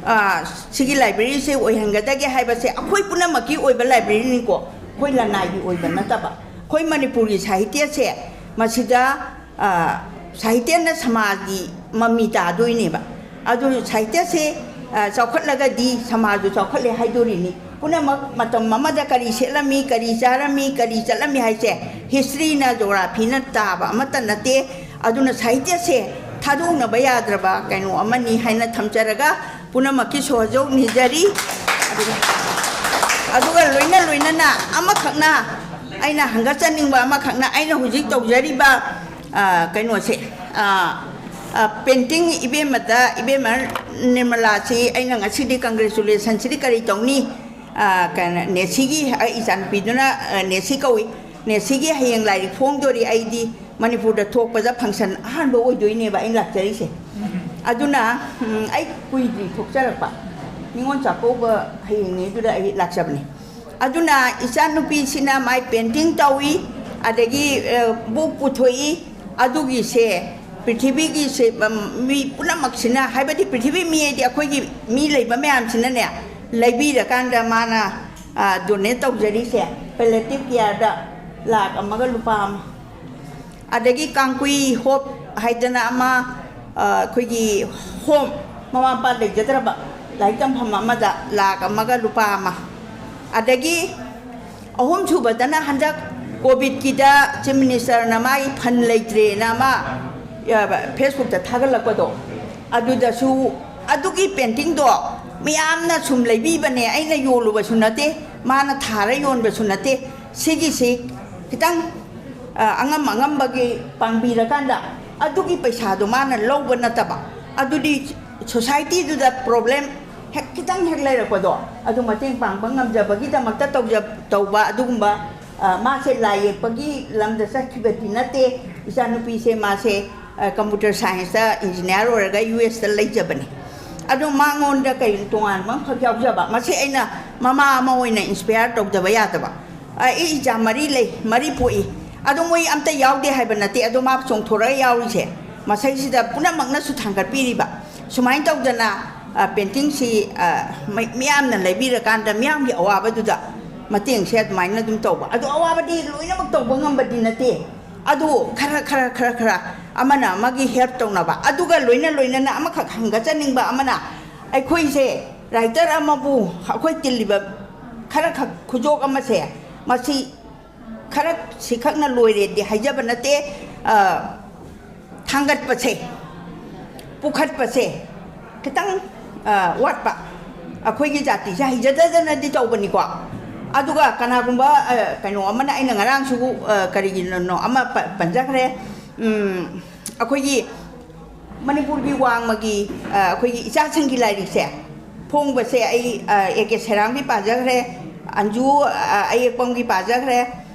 ꯑ, ꯁꯤꯒꯤ ꯂꯥꯏꯕ꯭ꯔꯦꯔꯤꯁꯦ ꯑꯣꯏꯍꯟꯒꯗꯒꯦ ꯍꯥꯏꯕꯁꯦ ꯑꯩꯈꯣꯏ ꯄꯨꯝꯅꯃꯛꯀꯤ ꯑꯣꯏꯕ ꯂꯥꯏꯕ꯭ꯔꯦꯔꯤꯅꯤꯀꯣ, ꯑꯩꯈꯣꯏ ꯂꯅꯥꯏꯒꯤ ꯑꯣꯏꯕ ꯅꯠꯇꯕ꯫ ꯑꯩꯈꯣꯏ ꯃꯅꯤꯄꯨꯔꯒꯤ ꯁꯥꯍꯤꯇ꯭ꯌꯁꯦ ꯃꯁꯤꯗ, ꯑ, ꯁꯥꯍꯤꯇ꯭ꯌꯅ ꯁꯃꯥꯖꯒꯤ ꯃꯃꯤ ꯇꯥꯗꯣꯏꯅꯦꯕ꯫ ꯑꯗꯨ ꯁꯥꯍꯤꯇ꯭ꯌꯁꯦ, ꯑ, ꯆꯥꯎꯈꯠꯂꯒꯗꯤ ꯁꯃꯥꯖꯁꯨ ꯆꯥꯎꯈꯠꯂꯦ ꯍꯥꯏꯗꯣꯔꯤꯅꯤ꯫ ꯄꯨꯝꯅꯃꯛ ꯃꯇꯝ ꯑꯃꯗ ꯀꯔꯤ ꯁꯦꯠꯂꯝꯃꯤ, ꯀꯔꯤ ꯆꯥꯔꯝꯃꯤ, ꯀꯔꯤ ꯆꯠꯂꯝꯃꯤ ꯍꯥꯏꯁꯦ ꯍꯤꯁꯇ꯭ꯔꯤꯅ, ꯖꯣꯒ꯭ꯔꯥꯐꯤꯅ ꯇꯥꯕ ꯑꯃꯠꯇ ꯅꯠꯇꯦ꯫ ꯑꯗꯨꯅ ꯁꯥꯍꯤꯇ꯭ꯌꯁꯦ ꯊꯥꯗꯣꯛꯅꯕ ꯌꯥꯗ꯭ꯔꯕ ꯀꯩꯅꯣ ꯑꯃꯅꯤ ꯍꯥꯏꯅ ꯊꯝꯖꯔꯒ ꯄꯨꯝꯅꯃꯛꯀꯤ ꯁꯣꯍꯖꯧ ꯅꯤꯖꯔꯤ꯫ ꯑꯗꯨꯒ, ꯑꯗꯨꯒ ꯂꯣꯏꯅ ꯂꯣꯏꯅꯅ ꯑꯃꯈꯛꯅ ꯑꯩꯅ ꯍꯪꯒꯠꯆꯅꯤꯡꯕ ꯑꯃꯈꯛꯅ ꯑꯩꯅ ꯍꯧꯖꯤꯛ ꯇꯧꯖꯔꯤꯕ, ꯑ, ꯀꯩꯅꯣꯁꯦ, ꯑ, ꯑ, painting ꯏꯕꯦꯝꯃꯗ, ꯏꯕꯦꯝꯃ ꯅꯤꯔꯃꯂꯥꯁꯤ ꯑꯩꯅ ꯉꯁꯤꯗꯤ congratulationꯁꯤꯗꯤ ꯀꯔꯤ ꯇꯧꯅꯤ? ꯑ, ꯀꯩꯅꯣ, ꯅꯦꯁꯤꯒꯤ, ꯑꯩ ꯏꯆꯥꯅꯨꯄꯤꯗꯨꯅ, ꯑ, ꯅꯦꯁꯤ ꯀꯧꯏ꯫ ꯅꯦꯁꯤꯒꯤ ꯍꯌꯦꯡ ꯂꯥꯏꯔꯤꯛ ꯐꯣꯡꯗꯣꯔꯤ꯫ ꯑꯩꯗꯤ ꯃꯅꯤꯄꯨꯔꯗ ꯊꯣꯛꯄꯗ function ꯑꯍꯥꯟꯕ ꯑꯣꯏꯗꯣꯏꯅꯦꯕ ꯑꯩꯅ ꯂꯥꯛꯆꯔꯤꯁꯦ꯫ ꯑꯗꯨꯅ, ꯎꯝ, ꯑꯩ ꯀꯨꯏꯗ꯭ꯔꯤ ꯊꯣꯛꯆꯔꯛꯄ꯫ ꯅꯤꯉꯣꯜ ꯆꯥꯛꯀꯧꯕ ꯍꯌꯦꯡꯅꯤ, ꯑꯗꯨꯗ ꯑꯩ ꯂꯥꯛꯆꯕꯅꯤ꯫ ꯑꯗꯨꯅ ꯏꯆꯥꯅꯨꯄꯤꯁꯤꯅ ꯃꯥꯏ painting ꯇꯧꯏ, ꯑꯗꯒꯤ, ꯑ, book ꯄꯨꯊꯣꯛꯏ꯫ ꯑꯗꯨꯒꯤꯁꯦ ꯄ꯭ꯔꯤꯊꯤꯕꯤꯒꯤꯁꯦ, ꯎꯝ, ꯃꯤ ꯄꯨꯝꯅꯃꯛꯁꯤꯅ, ꯍꯥꯏꯕꯗꯤ ꯄ꯭ꯔꯤꯊꯤꯕꯤ ꯃꯤ ꯍꯥꯏꯗꯤ ꯑꯩꯈꯣꯏꯒꯤ ꯃꯤ ꯂꯩꯕ ꯃꯌꯥꯝꯁꯤꯅꯅꯦ, ꯂꯩꯕꯤꯔꯀꯥꯟꯗ ꯃꯥꯅ, ꯑ, donate ꯇꯧꯖꯔꯤꯁꯦ palliative careꯗ ꯂꯥꯛ ꯑꯃꯒ ꯂꯨꯄꯥ ꯑꯃ꯫ ꯑꯗꯒꯤ ꯀꯥꯡꯀꯨꯏ ꯍꯣꯞ ꯍꯥꯏꯗꯅ ꯑꯃ, ꯑ, ꯑꯩꯈꯣꯏꯒꯤ ꯍꯣꯝ, ꯃꯃꯥ ꯃꯄꯥ ꯂꯩꯖꯗ꯭ꯔꯕ, ꯂꯥꯏꯔꯤꯛ ꯇꯝꯐꯝ ꯑꯃꯗ ꯂꯥꯛ ꯑꯃꯒ ꯂꯨꯄꯥ ꯑꯃ꯫ ꯑꯗꯒꯤ ꯑꯍꯨꯝꯁꯨꯕꯗꯅ ꯍꯟꯗꯛ ꯀꯣꯚꯤꯗꯀꯤꯗ Chief Ministerꯅ ꯃꯥꯒꯤ fund ꯂꯩꯇ꯭ꯔꯦꯅ ꯑꯃ, ꯑ, Facebookꯇ ꯊꯥꯒꯠꯂꯛꯄꯗꯣ, ꯑꯗꯨꯗꯁꯨ ꯑꯗꯨꯒꯤ paintingꯗꯣ ꯃꯌꯥꯝꯅ ꯁꯨꯝ ꯂꯩꯕꯤꯕꯅꯦ, ꯑꯩꯅ ꯌꯣꯜꯂꯨꯕꯁꯨ ꯅꯠꯇꯦ, ꯃꯥꯅ ꯊꯥꯔ ꯌꯣꯟꯕꯁꯨ ꯅꯠꯇꯦ꯫ ꯁꯤꯒꯤꯁꯤ ꯈꯤꯇꯪ, ꯑ, ꯑꯉꯝ ꯑꯉꯝꯕꯒꯤ ꯄꯥꯡꯕꯤꯔꯀꯥꯟꯗ ꯑꯗꯨꯒꯤ ꯄꯩꯁꯥꯗꯣ ꯃꯥꯅ ꯂꯧꯕ ꯅꯠꯇꯕ, ꯑꯗꯨꯗꯤ societyꯗꯨꯗ problem ꯍꯦꯛ, ꯈꯤꯇꯪ ꯍꯦꯛ ꯂꯩꯔꯛꯄꯗꯣ, ꯑꯗꯨ ꯃꯇꯦꯡ ꯄꯥꯡꯕ ꯉꯝꯖꯕꯒꯤꯗꯃꯛꯇ ꯇꯧꯖ-, ꯇꯧꯕ ꯑꯗꯨꯒꯨꯝꯕ, ꯑ, ꯃꯥꯁꯦ ꯂꯥꯏ ꯌꯦꯛꯄꯒꯤ ꯂꯝꯗ ꯆꯠꯈꯤꯕꯗꯤ ꯅꯠꯇꯦ꯫ ꯏꯆꯥꯅꯨꯄꯤꯁꯦ ꯃꯥꯁꯦ, ꯑ, computer scienceꯇ engineer ꯑꯣꯏꯔꯒ USꯇ ꯂꯩꯖꯕꯅꯦ꯫ ꯑꯗꯣ ꯃꯉꯣꯟꯗ ꯀꯩ ꯇꯣꯉꯥꯟꯕ ꯑꯃꯈꯛ ꯌꯥꯎꯖꯕ, ꯃꯁꯤ ꯑꯩꯅ ꯃꯃꯥ ꯑꯃ ꯑꯣꯏꯅ inspire ꯇꯧꯗꯕ ꯌꯥꯗꯕ꯫ ꯑ, ꯑꯩ ꯏꯆꯥ ꯃꯔꯤ ꯂꯩ, ꯃꯔꯤ ꯄꯣꯛꯏ꯫ ꯑꯗꯣ ꯃꯣꯏ ꯑꯝꯇ ꯌꯥꯎꯗꯦ ꯍꯥꯏꯕ ꯅꯠꯇꯦ, ꯑꯗꯣ ꯃꯥ ꯆꯣꯡꯊꯣꯔꯛꯑ ꯌꯥꯎꯔꯤꯁꯦ ꯃꯁꯩꯁꯤꯗ ꯄꯨꯝꯅꯃꯛꯅꯁꯨ ꯊꯥꯡꯒꯠꯄꯤꯔꯤꯕ꯫ ꯁꯨꯃꯥꯏꯅ ꯇꯧꯗꯅ, ꯑ, paintingꯁꯤ, ꯑ, ꯃꯩ-, ꯃꯤꯌꯥꯝꯅ ꯂꯩꯕꯤꯔꯀꯥꯟꯗ ꯃꯤꯌꯥꯝꯒꯤ ꯑꯋꯥꯕꯗꯨꯗ ꯃꯇꯦꯡꯁꯦ ꯑꯗꯨꯃꯥꯏꯅ ꯑꯗꯨꯝ ꯇꯧꯕ꯫ ꯑꯗꯣ ꯑꯋꯥꯕꯗꯤ ꯂꯣꯏꯅꯃꯛ ꯇꯧꯕ ꯉꯝꯕꯗꯤ ꯅꯠꯇꯦ꯫ ꯑꯗꯨ ꯈꯔ, ꯈꯔ, ꯈꯔ, ꯈꯔ ꯑꯃꯅ ꯑꯃꯒꯤ help ꯇꯧꯅꯕ, ꯑꯗꯨꯒ ꯂꯣꯏꯅ ꯂꯣꯏꯅꯅ ꯑꯃꯈꯛ ꯍꯪꯒꯠꯆꯅꯤꯡꯕ ꯑꯃꯅ, ꯑꯩꯈꯣꯏꯁꯦ writer ꯑꯃꯕꯨ ꯑꯩꯈꯣꯏ ꯇꯤꯜꯂꯤꯕ ꯈꯔꯈꯛ ꯈꯨꯖꯣꯛ ꯑꯃꯁꯦ, ꯃꯁꯤ ꯈꯔ ꯁꯤꯈꯛꯅ ꯂꯣꯏꯔꯦꯗꯤ ꯍꯥꯏꯖꯕ ꯅꯠꯇꯦ, ꯑ, ꯊꯥꯡꯒꯠꯄꯁꯦ, ꯄꯨꯈꯠꯄꯁꯦ ꯈꯤꯇꯪ, ꯑ, ꯋꯥꯠꯄ꯫ ꯑꯩꯈꯣꯏꯒꯤ ꯖꯥꯇꯤꯁꯦ ꯍꯩꯖꯗꯗꯅꯗꯤ ꯇꯧꯕꯅꯤꯀꯣ꯫ ꯑꯗꯨꯒ ꯀꯅꯥꯒꯨꯝꯕ, ꯑ, ꯀꯩꯅꯣ ꯑꯃꯅ, ꯑꯩꯅ ꯉꯔꯥꯡꯁꯨ, ꯑ, ꯀꯔꯤꯒꯤꯅꯣ ꯑꯃ ꯄ-, ꯄꯟꯖꯈ꯭ꯔꯦ꯫ ꯎꯝ, ꯑꯩꯈꯣꯏꯒꯤ ꯃꯅꯤꯄꯨꯔꯒꯤ ꯋꯥꯡꯃꯒꯤ, ꯑ, ꯑꯩꯈꯣꯏꯒꯤ ꯏꯆꯥꯁꯤꯡꯒꯤ ꯂꯥꯏꯔꯤꯛꯁꯦ ꯐꯣꯡꯕꯁꯦ ꯑꯩ, ꯑ, A K ꯁꯦꯔꯥꯝꯒꯤ ꯄꯥꯖꯈ꯭ꯔꯦ, ꯑꯟꯖꯨ, ꯑ, ꯑꯌꯦꯛꯄꯝꯒꯤ ꯄꯥꯖꯈ꯭ꯔꯦ,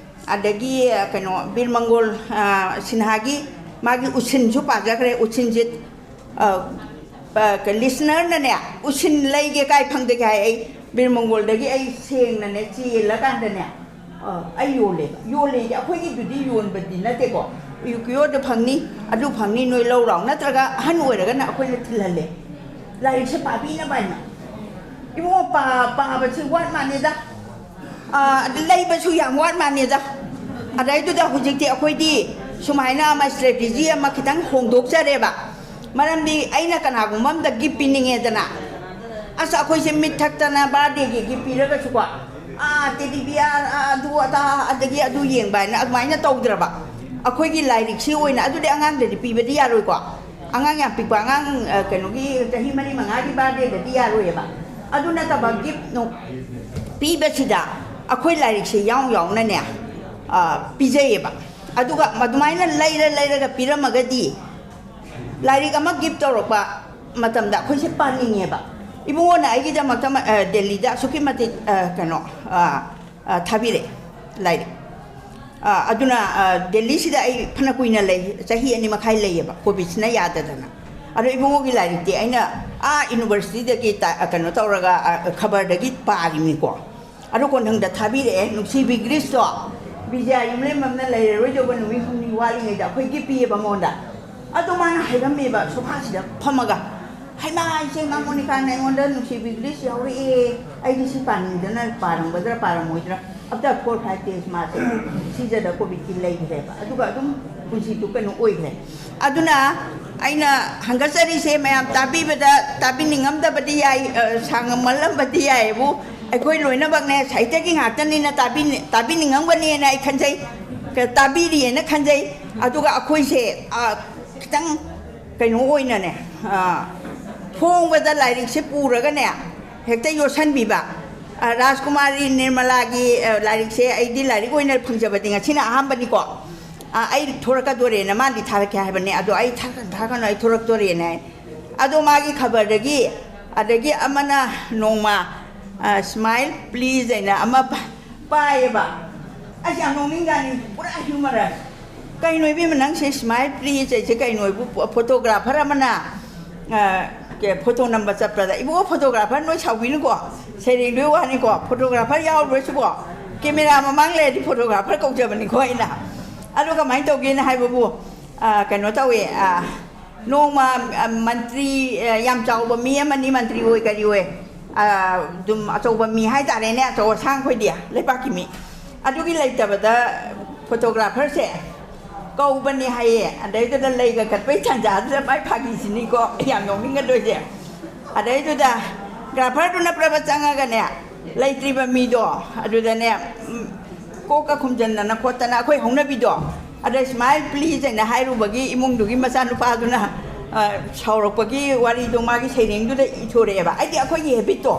ꯑꯗꯒꯤ, ꯑ, ꯀꯩꯅꯣ, ꯕꯤꯔ ꯃꯪꯒꯣꯜ, ꯑ, ꯁꯤꯟꯍꯥꯒꯤ ꯃꯥꯒꯤ ꯎꯁꯤꯟꯁꯨ ꯄꯥꯖꯈ꯭ꯔꯦ, ꯎꯁꯤꯟꯁꯦ, ꯑ, ꯂꯤꯁꯅꯔꯅꯅꯦ, ꯎꯁꯤꯟ ꯂꯩꯒꯦ ꯀꯥꯏ ꯐꯪꯗꯒꯦ ꯍꯥꯏ꯫ ꯑꯩ ꯕꯤꯔꯃꯪꯒꯣꯜꯗꯒꯤ ꯑꯩ ꯁꯦꯡꯅꯅꯦ ꯆꯦꯜꯂꯀꯥꯟꯗꯅꯦ, ꯑ, ꯑꯩ ꯌꯣꯜꯂꯦꯕ꯫ ꯌꯣꯜꯂꯦꯗꯤ ꯑꯩꯈꯣꯏꯒꯤꯗꯨꯗꯤ ꯌꯣꯟꯕꯗꯤ ꯅꯠꯇꯦꯀꯣ꯫ ꯌꯨꯀꯤꯌꯣꯗ ꯐꯪꯅꯤ, ꯑꯗꯨ ꯐꯪꯅꯤ, ꯅꯣꯏ ꯂꯧ ꯂꯥꯎ, ꯅꯠꯇ꯭ꯔꯒ ꯑꯍꯟ ꯑꯣꯏꯔꯒꯅ ꯑꯩꯈꯣꯏꯅ ꯊꯤꯜꯍꯜꯂꯦ꯫ ꯂꯥꯏꯔꯤꯛꯁꯦ ꯄꯥꯕꯤꯅꯕ ꯍꯥꯏꯅ꯫ ꯏꯕꯨꯡꯉꯣ, ꯄꯥ-, ꯄꯥꯕꯁꯤ ꯋꯥꯠ ꯃꯥꯟꯅꯦꯗ꯫ ꯑꯥ, ꯑꯗꯨ ꯂꯩꯕꯁꯨ ꯌꯥꯝ ꯋꯥꯠ ꯃꯥꯟꯅꯦꯗ꯫ ꯑꯗꯩꯗꯨꯗ ꯍꯧꯖꯤꯛꯇꯤ ꯑꯩꯈꯣꯏꯗꯤ ꯁꯨꯃꯥꯏꯅ ꯑꯃ strategy ꯑꯃ ꯈꯤꯇꯪ ꯍꯣꯡꯗꯣꯛꯆꯔꯦꯕ꯫ ꯃꯔꯝꯗꯤ ꯑꯩꯅ ꯀꯅꯥꯒꯨꯝꯕ ꯑꯝꯗ gift ꯄꯤꯅꯤꯡꯉꯦꯗꯅ, ꯑꯁ, ꯑꯩꯈꯣꯏꯁꯦ ꯃꯤꯠ ꯊꯛꯇꯅ birthdayꯒꯤ gift ꯄꯤꯔꯒꯁꯨꯀꯣ, ꯑꯥ, teddy bear, ꯑꯥ, ꯑꯗꯨ ꯑꯗꯥ, ꯑꯗꯒꯤ ꯑꯗꯨ ꯌꯦꯡꯕ ꯍꯥꯏꯅ ꯑꯗꯨꯃꯥꯏꯅ ꯇꯧꯗ꯭ꯔꯕ꯫ ꯑꯩꯈꯣꯏꯒꯤ ꯂꯥꯏꯔꯤꯛꯁꯤ ꯑꯣꯏꯅ, ꯑꯗꯨꯗꯤ ꯑꯉꯥꯡꯗꯗꯤ ꯄꯤꯕꯗꯤ ꯌꯥꯔꯣꯏꯀꯣ꯫ ꯑꯉꯥꯡ ꯌꯥꯝ ꯄꯤꯛꯄ, ꯑꯉꯥꯡ, ꯑ, ꯀꯩꯅꯣꯒꯤ ꯆꯍꯤ ꯃꯔꯤ ꯃꯉꯥꯒꯤ birthdayꯗꯗꯤ ꯌꯥꯔꯣꯏꯌꯦꯕ꯫ ꯑꯗꯨ ꯅꯠꯇꯕ gift ꯅꯨꯡ ꯄꯤꯕꯁꯤꯗ ꯑꯩꯈꯣꯏ ꯂꯥꯏꯔꯤꯛꯁꯦ ꯌꯥꯎ ꯌꯥꯎꯅꯅꯦ, ꯑ, ꯄꯤꯖꯩꯌꯦꯕ꯫ ꯑꯗꯨꯒ ꯑꯗꯨꯃꯥꯏꯅ ꯂꯩꯔ ꯂꯩꯔꯒ ꯄꯤꯔꯝꯃꯒꯗꯤ ꯂꯥꯏꯔꯤꯛ ꯑꯃ gift ꯇꯧꯔꯛꯄ ꯃꯇꯝꯗ ꯑꯩꯈꯣꯏꯁꯦ ꯄꯥꯅꯤꯡꯉꯦꯕ꯫ ꯏꯕꯨꯡꯉꯣꯅ ꯑꯩꯒꯤꯗꯃꯛꯇ ꯃ-, ꯑ, ꯗꯦꯜꯂꯤꯗ ꯑꯁꯨꯛꯀꯤ ꯃꯇꯤꯛ, ꯑ, ꯀꯩꯅꯣ, ꯑ, ꯑ, ꯊꯥꯕꯤꯔꯛꯑꯦ ꯂꯥꯏꯔꯤꯛ꯫ ꯑ, ꯑꯗꯨꯅ, ꯑ, ꯗꯦꯜꯂꯤꯁꯤꯗ ꯑꯩ ꯐꯅ ꯀꯨꯏꯅ ꯂꯩ, ꯆꯍꯤ ꯑꯅꯤ ꯃꯈꯥꯏ ꯂꯩꯌꯦꯕ, COVIDꯁꯤꯅ ꯌꯥꯗꯗꯅ꯫ ꯑꯗꯣ ꯏꯕꯨꯡꯉꯣꯒꯤ ꯂꯥꯏꯔꯤꯛꯇꯤ ꯑꯩꯅ ꯑꯥ universityꯗꯒꯤ ꯇ-, ꯀꯩꯅꯣ ꯇꯧꯔꯒ, ꯑ, ꯈꯕꯔꯗꯒꯤ ꯄꯥꯔꯤꯅꯤꯀꯣ꯫ ꯑꯗꯣ ꯀꯣꯟꯊꯪꯗ ꯊꯥꯕꯤꯔꯛꯑꯦ, ꯅꯨꯡꯁꯤꯕꯤ ꯒ꯭ꯔꯤꯁꯇꯣ, ꯕꯤꯖꯌꯥ ꯌꯨꯝꯂꯦꯝꯕꯝꯅ ꯂꯩꯔꯔꯣꯏꯗꯧꯕ ꯅꯨꯃꯤꯠ ꯍꯨꯝꯅꯤ ꯋꯥꯠꯂꯤꯉꯩꯗ ꯑꯩꯈꯣꯏ gift ꯄꯤꯌꯦꯕ ꯃꯉꯣꯟꯗ꯫ ꯑꯗꯣ ꯃꯥꯅ ꯍꯥꯏꯔꯝꯃꯦꯕ ꯁꯣꯐꯥꯁꯤꯗ ꯐꯝꯃꯒ, "ꯍꯩꯃꯥ, ꯏꯆꯦ ꯃꯥ ꯃꯣꯅꯤꯀꯥꯅ ꯑꯩꯉꯣꯟꯗ ꯅꯨꯡꯁꯤꯕꯤ ꯒ꯭ꯔꯤꯁ ꯌꯥꯎꯔꯛꯑꯦ, ꯑꯩꯗꯤ ꯁꯤ ꯄꯥꯅꯤꯡꯗꯅ ꯄꯥꯔꯝꯒꯗ꯭ꯔꯥ ꯄꯥꯔꯝꯃꯣꯏꯗ꯭ꯔꯥ?" After four five days ꯃꯥꯁꯦ ꯁꯤꯖꯗ COVIDꯀꯤ ꯂꯩꯈ꯭ꯔꯦꯕ꯫ ꯑꯗꯨꯒ ꯑꯗꯨꯝ ꯄꯨꯟꯁꯤꯗꯨ ꯀꯩꯅꯣ ꯑꯣꯏꯈ꯭ꯔꯦ꯫ ꯑꯗꯨꯅ ꯑꯩꯅ ꯍꯪꯒꯠꯆꯔꯤꯁꯦ, ꯃꯌꯥꯝ ꯇꯥꯕꯤꯕꯗ ꯇꯥꯕꯤꯅꯤꯡꯉꯝꯗꯕꯗꯤ ꯌꯥꯏ, ꯑ, ꯁꯥꯡꯃꯜꯂꯝꯕꯗꯤ ꯌꯥꯏꯕꯨ, ꯑꯩꯈꯣꯏ ꯂꯣꯏꯅꯃꯛꯅꯦ ꯁꯥꯍꯤꯇ꯭ꯌꯒꯤ ꯉꯥꯛꯇꯅꯤꯅ ꯇꯥꯕꯤꯅꯤ-, ꯇꯥꯕꯤꯅꯤꯡꯉꯝꯒꯅꯤꯅ ꯑꯩ ꯈꯟꯖꯩ, ꯀ-, ꯇꯥꯕꯤꯔꯤꯑꯅ ꯈꯟꯖꯩ꯫ ꯑꯗꯨꯒ ꯑꯩꯈꯣꯏꯁꯦ, ꯑ, ꯈꯤꯇꯪ ꯀꯩꯅꯣ ꯑꯣꯏꯅꯅꯦ, ꯑ, ꯐꯣꯡꯕꯗ ꯂꯥꯏꯔꯤꯛꯁꯦ ꯄꯨꯔꯒꯅꯦ ꯍꯦꯛꯇ ꯌꯣꯠꯁꯟꯕꯤꯕ꯫ ꯑ, ꯔꯥꯖꯀꯨꯃꯥꯔꯤ ꯅꯤꯔꯃꯂꯥꯒꯤ, ꯑ, ꯂꯥꯏꯔꯤꯛꯁꯦ ꯑꯩꯗꯤ ꯂꯥꯏꯔꯤꯛ ꯑꯣꯏꯅ ꯐꯪꯖꯕꯗꯤ ꯉꯁꯤꯅ ꯑꯍꯥꯟꯕꯅꯤꯀꯣ꯫ ꯑ, ꯑꯩ ꯊꯣꯔꯛꯀꯗꯣꯔꯦꯅ ꯃꯥꯅꯗꯤ ꯊꯥꯔꯛꯀꯦ ꯍꯥꯏꯕꯅꯦ, ꯑꯗꯣ ꯑꯩ ꯊꯥꯔꯛꯀꯅꯨ, ꯊꯥꯔꯛꯀꯅꯨ, ꯑꯩ ꯊꯣꯔꯛꯇꯣꯔꯦꯅ ꯍꯥꯏ꯫ ꯑꯗꯣ ꯃꯥꯒꯤ ꯈꯕꯔꯗꯒꯤ, ꯑꯗꯒꯤ ꯑꯃꯅ ꯅꯣꯡꯃ, ꯑ, "Smile please" ꯍꯥꯏꯅ ꯑꯃ ꯄ-, ꯄꯥꯏꯌꯦꯕ꯫ ꯑꯁ, ꯌꯥꯝ ꯅꯣꯛꯅꯤꯡꯖꯥꯠꯅꯤ, ꯄꯨꯔꯥ humorous꯫ "ꯀꯩꯅꯣ ꯏꯕꯦꯝꯃ, ꯅꯪꯁꯦ smile please ꯍꯥꯏꯁꯦ ꯀꯩꯅꯣ?" ꯍꯥꯏꯕꯨ, photographer ꯑꯃꯅ, ꯑ, ꯐꯣꯇꯣ ꯅꯝꯕ ꯆꯠꯄꯗ, "ꯏꯕꯨꯡꯉꯣ, ꯐꯣꯇꯣꯒ꯭ꯔꯥꯐꯔ ꯅꯣꯏ ꯁꯥꯎꯕꯤꯅꯨꯀꯣ, ꯁꯩꯔꯦꯡꯗꯨꯒꯤ ꯋꯥꯅꯤꯀꯣ, ꯐꯣꯇꯣꯒ꯭ꯔꯥꯐꯔ ꯌꯥꯎꯔꯨꯔꯁꯨꯀꯣ, ꯀꯦꯃꯦꯔꯥ ꯃꯃꯥꯡ ꯂꯩꯔꯗꯤ ꯐꯣꯇꯣꯒ꯭ꯔꯥꯐꯔ ꯀꯧꯖꯕꯅꯤꯀꯣ ꯑꯩꯅ"꯫ ꯑꯗꯨ ꯀꯃꯥꯏꯅ ꯇꯧꯒꯦꯅ ꯍꯥꯏꯕꯕꯨ, ꯑ, ꯀꯩꯅꯣ ꯇꯧꯋꯦ, ꯑ, ꯅꯣꯡꯃ, ꯑ, ꯃꯟꯇ꯭ꯔꯤ, ꯑ, ꯌꯥꯝ ꯆꯥꯎꯕ ꯃꯤ ꯑꯃꯅꯤ, ꯃꯟꯇ꯭ꯔꯤ ꯑꯣꯏ ꯀꯔꯤ ꯑꯣꯏ, ꯑ, ꯑꯗꯨꯝ ꯑꯆꯧꯕ ꯃꯤ ꯍꯥꯏꯇꯥꯔꯦꯅꯦ, ꯑꯆꯧ ꯑꯁꯥꯡ ꯑꯩꯈꯣꯏꯗꯤ ꯂꯩꯕꯥꯛꯀꯤ ꯃꯤ꯫ ꯑꯗꯨꯒꯤ ꯂꯩꯇꯕꯗ ꯐꯣꯇꯣꯒ꯭ꯔꯥꯐꯔꯁꯦ ꯀꯧꯕꯅꯦ ꯍꯥꯏꯌꯦ꯫ ꯑꯗꯩꯗꯨꯗ ꯂꯩꯒ ꯀꯠꯄꯩ ꯇꯥꯟꯖꯥꯗꯨꯗ ꯃꯥꯏ ꯐꯥꯒꯤꯁꯤꯅꯤꯀꯣ, ꯌꯥꯝ ꯅꯣꯛꯅꯤꯡꯒꯗꯣꯏꯁꯦ꯫ ꯑꯗꯩꯗꯨꯗ ꯒ꯭ꯔꯥꯐꯔꯗꯨꯅ ꯄ꯭ꯔꯕ ꯆꯪꯉꯒꯅꯦ, ꯂꯩꯇ꯭ꯔꯤꯕ ꯃꯤꯗꯣ ꯑꯗꯨꯗꯅꯦ, ꯎꯝ, ꯀꯣꯛꯀ ꯈꯨꯝꯖꯟꯗꯅ ꯈꯣꯠꯇꯅ ꯑꯩꯈꯣꯏ ꯍꯧꯅꯕꯤꯗꯣ, ꯑꯗ "smile please" ꯍꯥꯏꯅ ꯍꯥꯏꯔꯨꯕꯒꯤ ꯏꯃꯨꯡꯗꯨꯒꯤ ꯃꯆꯥꯅꯨꯄꯥꯗꯨꯅ, ꯑ, ꯁꯥꯎꯔꯛꯄꯒꯤ ꯋꯥꯔꯤꯗꯣ ꯃꯥꯒꯤ ꯁꯩꯔꯦꯡꯗꯨꯗ ꯏꯊꯣꯔꯛꯑꯦꯕ꯫ ꯑꯩꯗꯤ ꯑꯩꯈꯣꯏꯒꯤ ꯍꯦꯕꯤꯠꯇꯣ,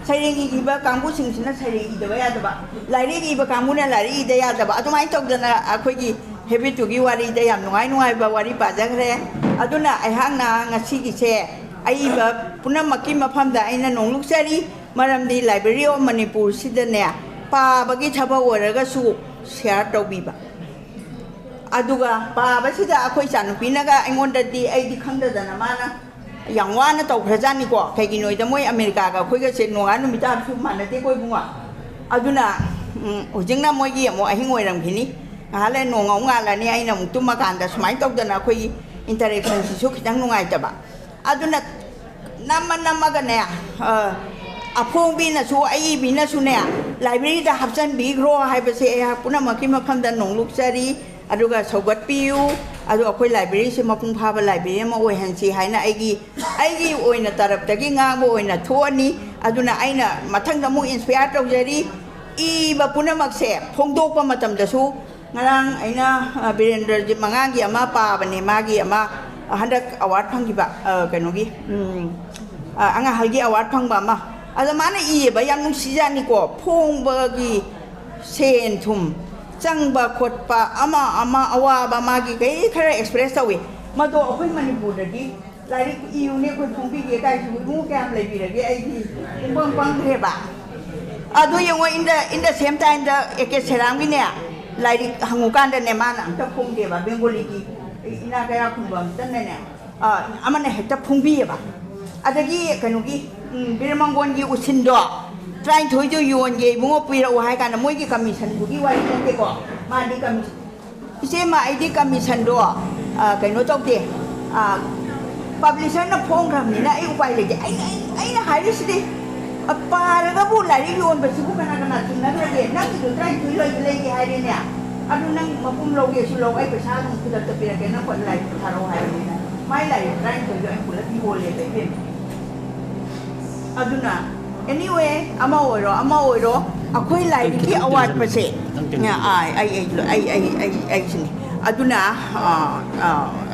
ꯁꯩꯔꯦꯡ ꯏꯕ ꯀꯥꯡꯕꯨꯁꯤꯡꯁꯤꯅ ꯁꯩꯔꯦꯡ ꯏꯗꯕ ꯌꯥꯗꯕ, ꯂꯥꯏꯔꯤꯛ ꯏꯕ ꯀꯥꯡꯕꯨꯅ ꯂꯥꯏꯔꯤꯛ ꯏꯗ ꯌꯥꯗꯕ, ꯑꯗꯨꯃꯥꯏꯅ ꯇꯧꯗꯅ ꯑꯩꯈꯣꯏꯒꯤ ꯍꯦꯕꯤꯠꯇꯨꯒꯤ ꯋꯥꯔꯤꯗ ꯌꯥꯝ ꯅꯨꯡꯉꯥꯏ ꯅꯨꯡꯉꯥꯏꯕ ꯋꯥꯔꯤ ꯄꯥꯖꯈ꯭ꯔꯦ꯫ ꯑꯗꯨꯅ ꯑꯩꯍꯥꯛꯅ ꯉꯁꯤꯒꯤꯁꯦ ꯑꯏꯕ ꯄꯨꯝꯅꯃꯛꯀꯤ ꯃꯐꯝꯗ ꯑꯩꯅ ꯅꯣꯡꯂꯨꯛꯆꯔꯤ, ꯃꯔꯝꯗꯤ Library of ꯃꯅꯤꯄꯨꯔꯁꯤꯗꯅꯦ ꯄꯥꯕꯒꯤ ꯊꯕꯛ ꯑꯣꯏꯔꯒꯁꯨ ꯁꯤꯌꯥꯔ ꯇꯧꯕꯤꯕ꯫ ꯑꯗꯨꯒ ꯄꯥꯕꯁꯤꯗ ꯑꯩꯈꯣꯏ ꯏꯆꯥꯅꯨꯄꯤꯅꯒ ꯑꯩꯉꯣꯟꯗꯗꯤ, ꯑꯩꯗꯤ ꯈꯪꯗꯗꯅ ꯃꯥꯅ ꯌꯥꯝ ꯋꯥꯅ ꯇꯧꯈ꯭ꯔꯖꯥꯠꯅꯤꯀꯣ꯫ ꯀꯩꯒꯤꯅꯣꯗ ꯃꯣꯏ ꯑꯃꯦꯔꯤꯀꯥꯒ ꯑꯩꯈꯣꯏꯒꯁꯦ ꯅꯣꯡꯉꯥꯟ ꯅꯨꯃꯤꯠ ꯇꯥꯕꯁꯨ ꯃꯥꯟꯅꯗꯦꯀꯣ ꯏꯕꯨꯡꯉꯣ꯫ ꯑꯗꯨꯅ, ꯎꯝ, ꯍꯧꯖꯤꯛꯅ ꯃꯣꯏꯒꯤ ꯑꯃꯨꯛ ꯑꯍꯤꯡ ꯑꯣꯏꯔꯝꯈꯤꯅꯤ, ꯉꯥꯏꯍꯥꯛ ꯂꯩꯔ ꯅꯣꯡ ꯑꯃꯨꯛ ꯉꯥꯜꯂꯅꯤ, ꯑꯩꯅ ꯑꯃꯨꯛ ꯇꯨꯝꯃꯀꯥꯟꯗ ꯁꯨꯃꯥꯏꯅ ꯇꯧꯗꯅ ꯑꯩꯈꯣꯏꯒꯤ ꯏꯟꯇꯔꯦꯛꯁꯟꯁꯤꯁꯨ ꯈꯤꯇꯪ ꯅꯨꯡꯉꯥꯏꯇꯕ꯫ ꯑꯗꯨꯅ ꯅꯝꯃ ꯅꯝꯃꯒꯅꯦ, ꯑ, ꯑꯐꯣꯡꯕꯤꯅꯁꯨ ꯑꯏꯕꯤꯅꯁꯨꯅꯦ ꯂꯥꯏꯕ꯭ꯔꯦꯔꯤꯗ ꯍꯥꯞꯆꯤꯟꯕꯤꯈ꯭ꯔꯣ ꯍꯥꯏꯕꯁꯦ ꯑꯩꯍꯥꯛ ꯄꯨꯝꯅꯃꯛꯀꯤ ꯃꯐꯝꯗ ꯅꯣꯡꯂꯨꯛꯆꯔꯤ꯫ ꯑꯗꯨꯒ ꯁꯧꯒꯠꯄꯤꯌꯨ꯫ ꯑꯗꯨ ꯑꯩꯈꯣꯏ ꯂꯥꯏꯕ꯭ꯔꯦꯔꯤꯁꯦ ꯃꯄꯨꯡ ꯐꯥꯕ ꯂꯥꯏꯕ꯭ꯔꯦꯔꯤ ꯑꯃ ꯑꯣꯏꯍꯟꯁꯤ ꯍꯥꯏꯅ ꯑꯩꯒꯤ, ꯑꯩꯒꯤ ꯑꯣꯏꯅ ꯇꯔꯞꯇꯒꯤ ꯉꯥꯡꯕ ꯑꯣꯏꯅ ꯊꯣꯛꯑꯅꯤ꯫ ꯑꯗꯨꯅ ꯑꯩꯅ ꯃꯊꯪꯗ ꯑꯃꯨꯛ ꯏꯟꯁꯄꯌꯔ ꯇꯧꯖꯔꯤ꯫ ꯏꯕ ꯄꯨꯝꯅꯃꯛꯁꯦ ꯐꯣꯡꯗꯣꯛꯄ ꯃꯇꯝꯗꯁꯨ, ꯉꯔꯥꯡ ꯑꯩꯅ, ꯑ, ꯕꯤꯔꯦꯟꯗ꯭ꯔꯖꯤꯠ ꯃꯉꯥꯡꯒꯤ ꯑꯃ ꯄꯥꯕꯅꯦ, ꯃꯥꯒꯤ ꯑꯃ ꯍꯟꯗꯛ ꯑꯦꯋꯥꯔꯗ ꯐꯪꯈꯤꯕ, ꯑ, ꯀꯩꯅꯣꯒꯤ, ꯎꯝ, ꯑ, ꯑꯉꯥꯡꯍꯜꯒꯤ ꯑꯦꯋꯥꯔꯗ ꯐꯪꯕ ꯑꯃ꯫ ꯑꯗ ꯃꯥꯅ ꯏꯌꯦꯕ, ꯌꯥꯝ ꯅꯨꯡꯁꯤꯖꯥꯠꯅꯤꯀꯣ, ꯐꯣꯡꯕꯒꯤ ꯁꯦꯟ ꯊꯨꯝ ꯆꯪꯕ ꯈꯣꯠꯄ, ꯑꯃ ꯑꯃ ꯑꯋꯥꯕ ꯃꯥꯒꯤ ꯀꯩ ꯈꯔ ꯑꯦꯛꯁꯄ꯭ꯔꯦꯁ ꯇꯧꯏ꯫ ꯃꯗꯣ ꯑꯩꯈꯣꯏ ꯃꯅꯤꯄꯨꯔꯗꯗꯤ ꯂꯥꯏꯔꯤꯛ ꯏꯌꯨꯅꯦ ꯑꯩꯈꯣꯏ ꯐꯣꯡꯕꯤꯒꯦ ꯀꯥꯏꯁꯤꯕꯨ ꯏꯕꯨꯡꯉꯣ ꯀꯌꯥꯝ ꯂꯩꯕꯤꯔꯒꯦ? ꯑꯩꯗꯤ ꯄꯨꯡꯄꯪ ꯄꯪꯈ꯭ꯔꯦꯕ꯫ ꯑꯗꯨ ꯌꯦꯡꯉꯣ, in the, in the same time the A K ꯁꯦꯔꯥꯝꯒꯤꯅꯦ ꯂꯥꯏꯔꯤꯛ ꯍꯪꯉꯨꯀꯥꯟꯗꯅꯦ ꯃꯥꯅ ꯑꯝꯇ ꯐꯣꯡꯗꯦꯕ꯫ ꯕꯦꯡꯒꯣꯂꯤꯒꯤ ꯏꯅꯥ ꯀꯌꯥ ꯈꯨꯟꯕ ꯑꯝꯇꯅꯅꯦ, ꯑ, ꯑꯃꯅ ꯍꯦꯛꯇ ꯐꯣꯡꯕꯤꯌꯦꯕ꯫ ꯑꯗꯒꯤ ꯀꯩꯅꯣꯒꯤ, ꯎꯝ, ꯕꯤꯔꯃꯪꯒꯣꯟꯒꯤ ꯎꯁꯤꯟꯗꯣ ꯇꯔꯥꯅꯤꯊꯣꯏꯗꯣ ꯌꯣꯟꯒꯦ ꯏꯕꯨꯡꯉꯣ, ꯄꯤꯔꯛꯎ ꯍꯥꯏ ꯀꯥꯟꯗ ꯃꯣꯏꯒꯤ ꯀꯃꯤꯁꯟꯗꯨꯒꯤ ꯋꯥꯔꯤ ꯅꯠꯇꯦꯀꯣ꯫ ꯃꯥꯗꯤ ꯀꯃꯤꯁꯟ, "ꯏꯆꯦꯃ, ꯑꯩꯗꯤ ꯀꯃꯤꯁꯟꯗꯣ, ꯑ, ꯀꯩꯅꯣ ꯇꯧꯗꯦ, ꯑ, ꯄꯕ꯭ꯂꯤꯁꯔꯅ ꯐꯣꯡꯈ꯭ꯔꯕꯅꯤꯅ ꯑꯩ ꯎꯄꯥꯏ ꯂꯩꯇꯦ"꯫ ꯑꯩ, ꯑꯩ, ꯑꯩꯅ ꯍꯥꯏꯔꯤꯁꯤꯗꯤ, ꯑ, ꯄꯥꯔꯒꯕꯨ ꯂꯥꯏꯔꯤꯛ ꯌꯣꯟꯕꯁꯤꯕꯨ ꯀꯅꯥ ꯀꯅꯥ ꯊꯦꯡꯅꯈ꯭ꯔꯒꯦ? ꯅꯪꯒꯤꯗꯣ ꯇꯔꯥꯅꯤꯊꯣꯏ ꯂꯣꯏꯕ ꯂꯩꯒꯦ ꯍꯥꯏꯔꯦꯅꯦ, ꯑꯗꯨ ꯅꯪ ꯃꯄꯨꯝ ꯂꯧꯒꯦꯁꯨ ꯂꯧ, ꯑꯩ ꯄꯩꯁꯥ ꯑꯗꯨꯝ ꯈꯨꯗꯛꯇ ꯄꯤꯔꯛꯀꯦ, ꯅꯪ ꯈꯨꯠ ꯂꯥꯏꯔꯤꯛꯇꯣ ꯊꯥꯔꯛꯑꯣ ꯍꯥꯏꯔꯕꯅꯤꯅ꯫ ꯃꯥꯏ ꯂꯥꯏꯔꯤꯛ ꯇꯔꯥꯅꯤꯊꯣꯏꯗꯣ ꯑꯩ ꯄꯨꯂꯞ ꯌꯣꯜꯂꯦꯕ, ꯏꯕꯦꯝꯃ꯫ ꯑꯗꯨꯅ, anyway, ꯑꯃ ꯑꯣꯏꯔꯣ, ꯑꯃ ꯑꯣꯏꯔꯣ, ꯑꯩꯈꯣꯏ ꯂꯥꯏꯔꯤꯛꯀꯤ ꯑꯋꯥꯠꯄꯁꯦ, ꯑꯩ, ꯑꯩ, ꯑꯩ, ꯑꯩ, ꯑꯩ, ꯑꯩ, ꯑꯩꯁꯤꯅꯤ꯫ ꯑꯗꯨꯅ, ꯑ, ꯑ,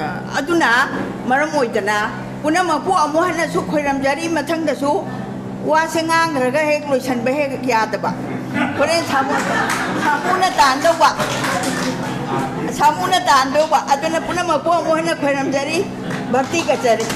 ꯑ, ꯑꯗꯨꯅ ꯃꯔꯝ ꯑꯣꯏꯗꯅ ꯄꯨꯝꯅꯃꯛꯄꯨ ꯑꯃꯨꯛ ꯍꯟꯅꯁꯨ ꯈꯣꯏꯔꯝꯖꯔꯤ꯫ ꯃꯊꯪꯗꯁꯨ ꯋꯥꯁꯦ ꯉꯥꯡꯈ꯭ꯔꯒ ꯍꯦꯛ ꯂꯣꯏꯁꯟꯕ ꯍꯦꯛ ꯌꯥꯗꯕ꯫ ꯍꯣꯔꯦꯟ ꯁꯥꯃꯨ, ꯁꯥꯃꯨꯅ ꯇꯥꯟꯗꯧꯕ, ꯁꯥꯃꯨꯅ ꯇꯥꯟꯗꯧꯕ꯫ ꯑꯗꯨꯅ ꯄꯨꯝꯅꯃꯛꯄꯨ ꯑꯃꯨꯛ ꯍꯟꯅ ꯈꯣꯏꯔꯝꯖꯔꯤ, ꯚꯛꯇꯤ ꯀꯠꯆꯔꯤ꯫